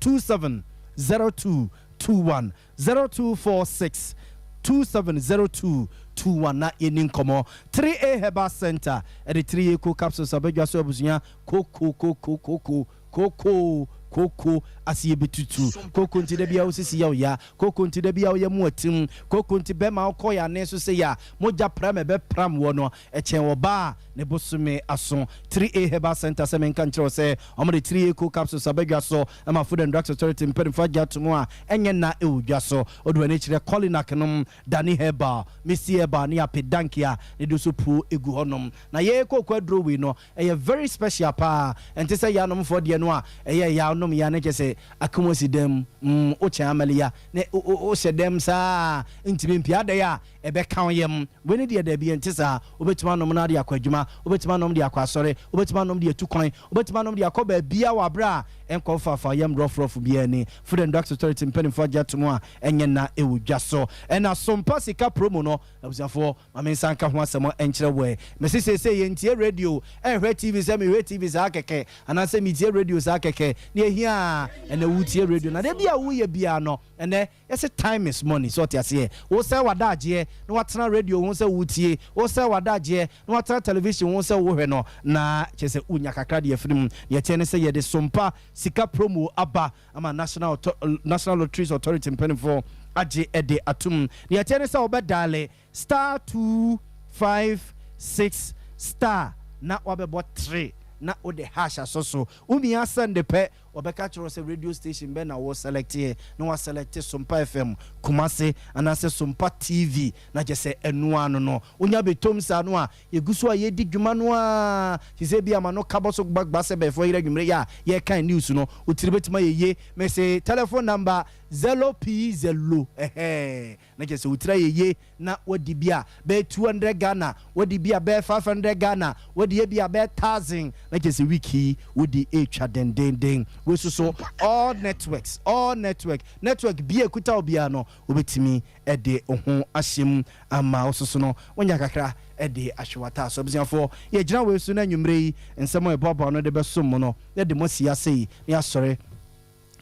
27 02 21, 0246 2702 21 na yɛnni nkɔmmɔ. 3A Herbal Centre de 3A Co Capsules abadwa so abusua koko koko koko koko koko aseɛ bɛtutu koko nti da biara wo sisi yɛ wo ya koko nti da biara wo yɛ mu atim koko nti bɛma wokɔ yɛ ane so sɛ yɛ a mogya pram ɛbɛpram wɔ no ɛkyɛn ɔbaa a ne bosome aso. 3A Herbal Centre sɛ menka nkyerɛ wo sɛ wɔde 3A Co Capsules abadwa so ma Food and Drugs Authority mpanyimfo agye ato mu a ɛnyɛ nna wɔ dwa so. Wode w'ani kyerɛ Kolinak nom, Dani Herbal, Misty Herbal ne Ape Danke a ne do so puo gu hɔ nom. Na yɛn kooko aduro wei no, ɛyɛ very special paa. Ɛnte sɛ yɛanomfoɔ deɛ no a ɛyɛ ya wonom ya na kyerɛ sɛ aka mu asi dan mu. Mm, wokyɛn amali ya na wohyɛ dɛm saa a ntumi mpue. Adɛn a ɛbɛka wo yam. Wei ne deɛ dabi ɛnte saa. Wobɛtumi anom no de akɔ adwuma, wobɛtumi anom de akɔ asɔre, wobɛtumi anom de atu kwan, wobɛtumi anom de akɔ baabiara wɔ aberɛ a ɛnkɔfaafa yam rɔfrɔfo biara nni. Food and Drugs Authority mpanimfoɔ agye atom a ɛnyɛ nna wɔ dwa so. Ɛna Sompa Sika Promo no, abusuafoɔ, ma me nsa nka ho asɛm nkyerɛ wo ɛ. Mese seesei yɛntie radio, ɛnhwɛ TV sɛ mehwɛ TV saa kɛkɛ anaasɛ metie radio saa kɛkɛ. Deɛ ɛhia ara, ɛnɛ wotie radio no. Adeɛ biara a woyɛ biara no, ɛnɛ Yɛse time is money, so ɔte aseɛ? Wosɛe w'adagyeɛ na watena radio ho sɛ woretie, wosɛe w'adagyeɛ na watena television ho sɛ worehwɛ no, na kyerɛ sɛ wonya kakra de afiri mu. Deɛ ɛteɛ ne sɛ yɛde Sompa sika promo aba ama National National Lotteries Authority mpanimfoɔ agye de atom. Deɛ ɛteɛ ne sɛ wobɛdaale star 256 star na wabɛbɔ 3. na wode hash asɔ so. Womia send pɛ, wɔbɛka akyerɛ wo sɛ radio station bɛn na wo select-eɛ, na wa select Sompa FM Kumasi anaasɛ Sompa TV, na kyerɛ sɛ ɛno ara no no. Wonya bɛtom saa no a, yɛgu so a yɛredi dwuma no ara, te sɛ ebia ma no ka bɔ so gbagba sɛ bɛɛfoɔ yerɛ anwumerɛ yi a yɛrekan news no, wo tiri bɛtumi ayɛ yie. Mese telephone number zero pii zero, ɛhɛɛ. Na kyerɛ sɛ wo tiri ayɛ yie na wadi bi a bɛyɛ 200 Ghana, wadi bi a bɛyɛ 500 Ghana, wadi ebi a bɛyɛ thousand, na kyerɛ sɛ week yi wodi retwa dendenden. Wei nso so all networks, all network, network biara a ɛkuta wo biara no wobɛtumi de wo ho ahyɛ mu ama wo nso so no woanya kakra de ahwɛ w'ataaso. Abusuafoɔ yɛgyina wei so na anwummerɛ yi nsɛm a yɛboaboa ano de bɛsom mo no yɛde mo asi ase yi na yɛasɔre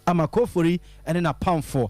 ama Kofori ne n'apamfo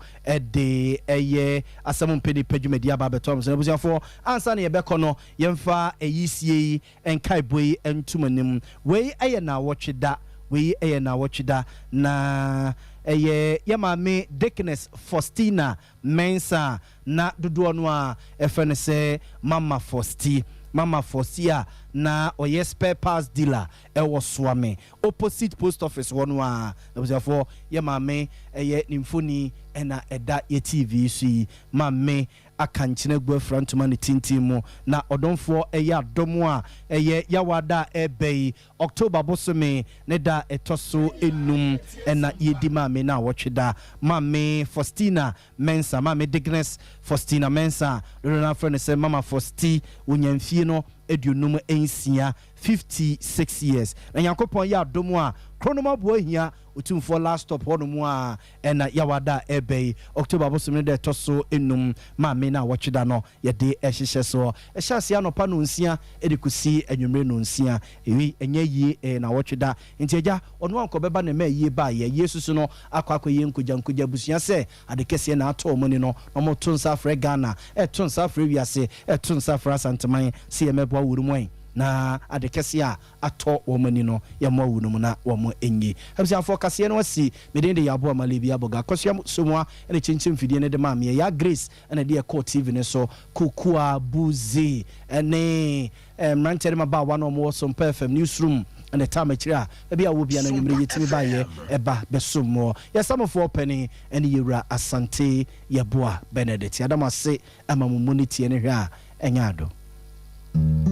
de ɛyɛ asɛm mpɛ nipa dwumadi aba abɛto wɔn so. Abusuafoɔ, ansa na yɛbɛkɔ no, yɛmfa ayisie yi nkaebɔ yi nto mo anim. Wei yɛ naawɔtwe da, wei yɛ naawɔtwe da, na ɛyɛ yɛn maame Dickness Faustina Mensah a na dodoɔ no ara frɛ no sɛ Mama Fausti, Mama Fausti a na ɔyɛ spare parts dealer wɔ Suame opposite post office hɔ no ara. Abusuafoɔ, yɛ maame yɛ ne mfoni na ɛda yɛ TV yi so yi. Maame aka nkyene agu afira ntoma ne tintin mu. Na ɔdomfoɔ yɛ adom a ɛyɛ Yawoada a ɛreba yi, October bosome ne da a ɛtɔ so nnum na yɛdi maame naawɔtwe da. Maame Faustina Mensah, Maame Dignes Faustina Mensah a dodoɔ no ara frɛ no sɛ Mama Fausti, ɔnya mfie no 56, 56 years. Na Nyankopɔn yɛ adom a, Kronom aboa hia Otumfoɔ last stop hɔ nom a ɛna Yawada a ɛreba yi, October bosome no da ɛtɔ so nnum, Maame naawɔtwe da no yɛde hyehyɛ soɔ. Ɛhyɛ aseɛ anɔpa nonsia de kɔsi anwummere nonsia. Wei ɛnyɛ ayie, ɛyɛ naawɔtwe da. Nti agya, ɔno ankɔ bɛba na ɛma ayie baeɛ. Ayie soso no akɔ akɔyɛ nkogya nkogya abusua sɛ ade kɛseɛ na atɔ wɔn ani no, na wɔreto nsa afrɛ Ghana, ɛreto nsa afrɛ wiase, ɛreto nsa afrɛ Asanteman sɛ yɛmmɛboa wɔn mu ɛ, na ade kɛseɛ a atɔ wɔn ani no, yɛmmoa wɔn mu na wɔn nyi. Abusuafoɔ, kaseɛ no asi. Me din de Yaboah Malebi Aboga. Akosua Somoa na ɛkyinkyim mfidie no de maa meɛ. Yaa Grace na ɛde yɛ kɔɔ TV no so. Kukua Buzi ne mmeranteɛ ne mmabaawa no a wɔwɔ Sompa FM newsroom na ɛtaa m'akyiri a baabi a wɔ biara no anwummere yɛtumi baeɛ ɛba bɛsom moɔ. Yɛn samofoɔ panin ne Yɛwura Asante Yeboah Benedict. Yɛada mo ase ama mo mu ne tie ne hwɛ a ɛnyɛ ado.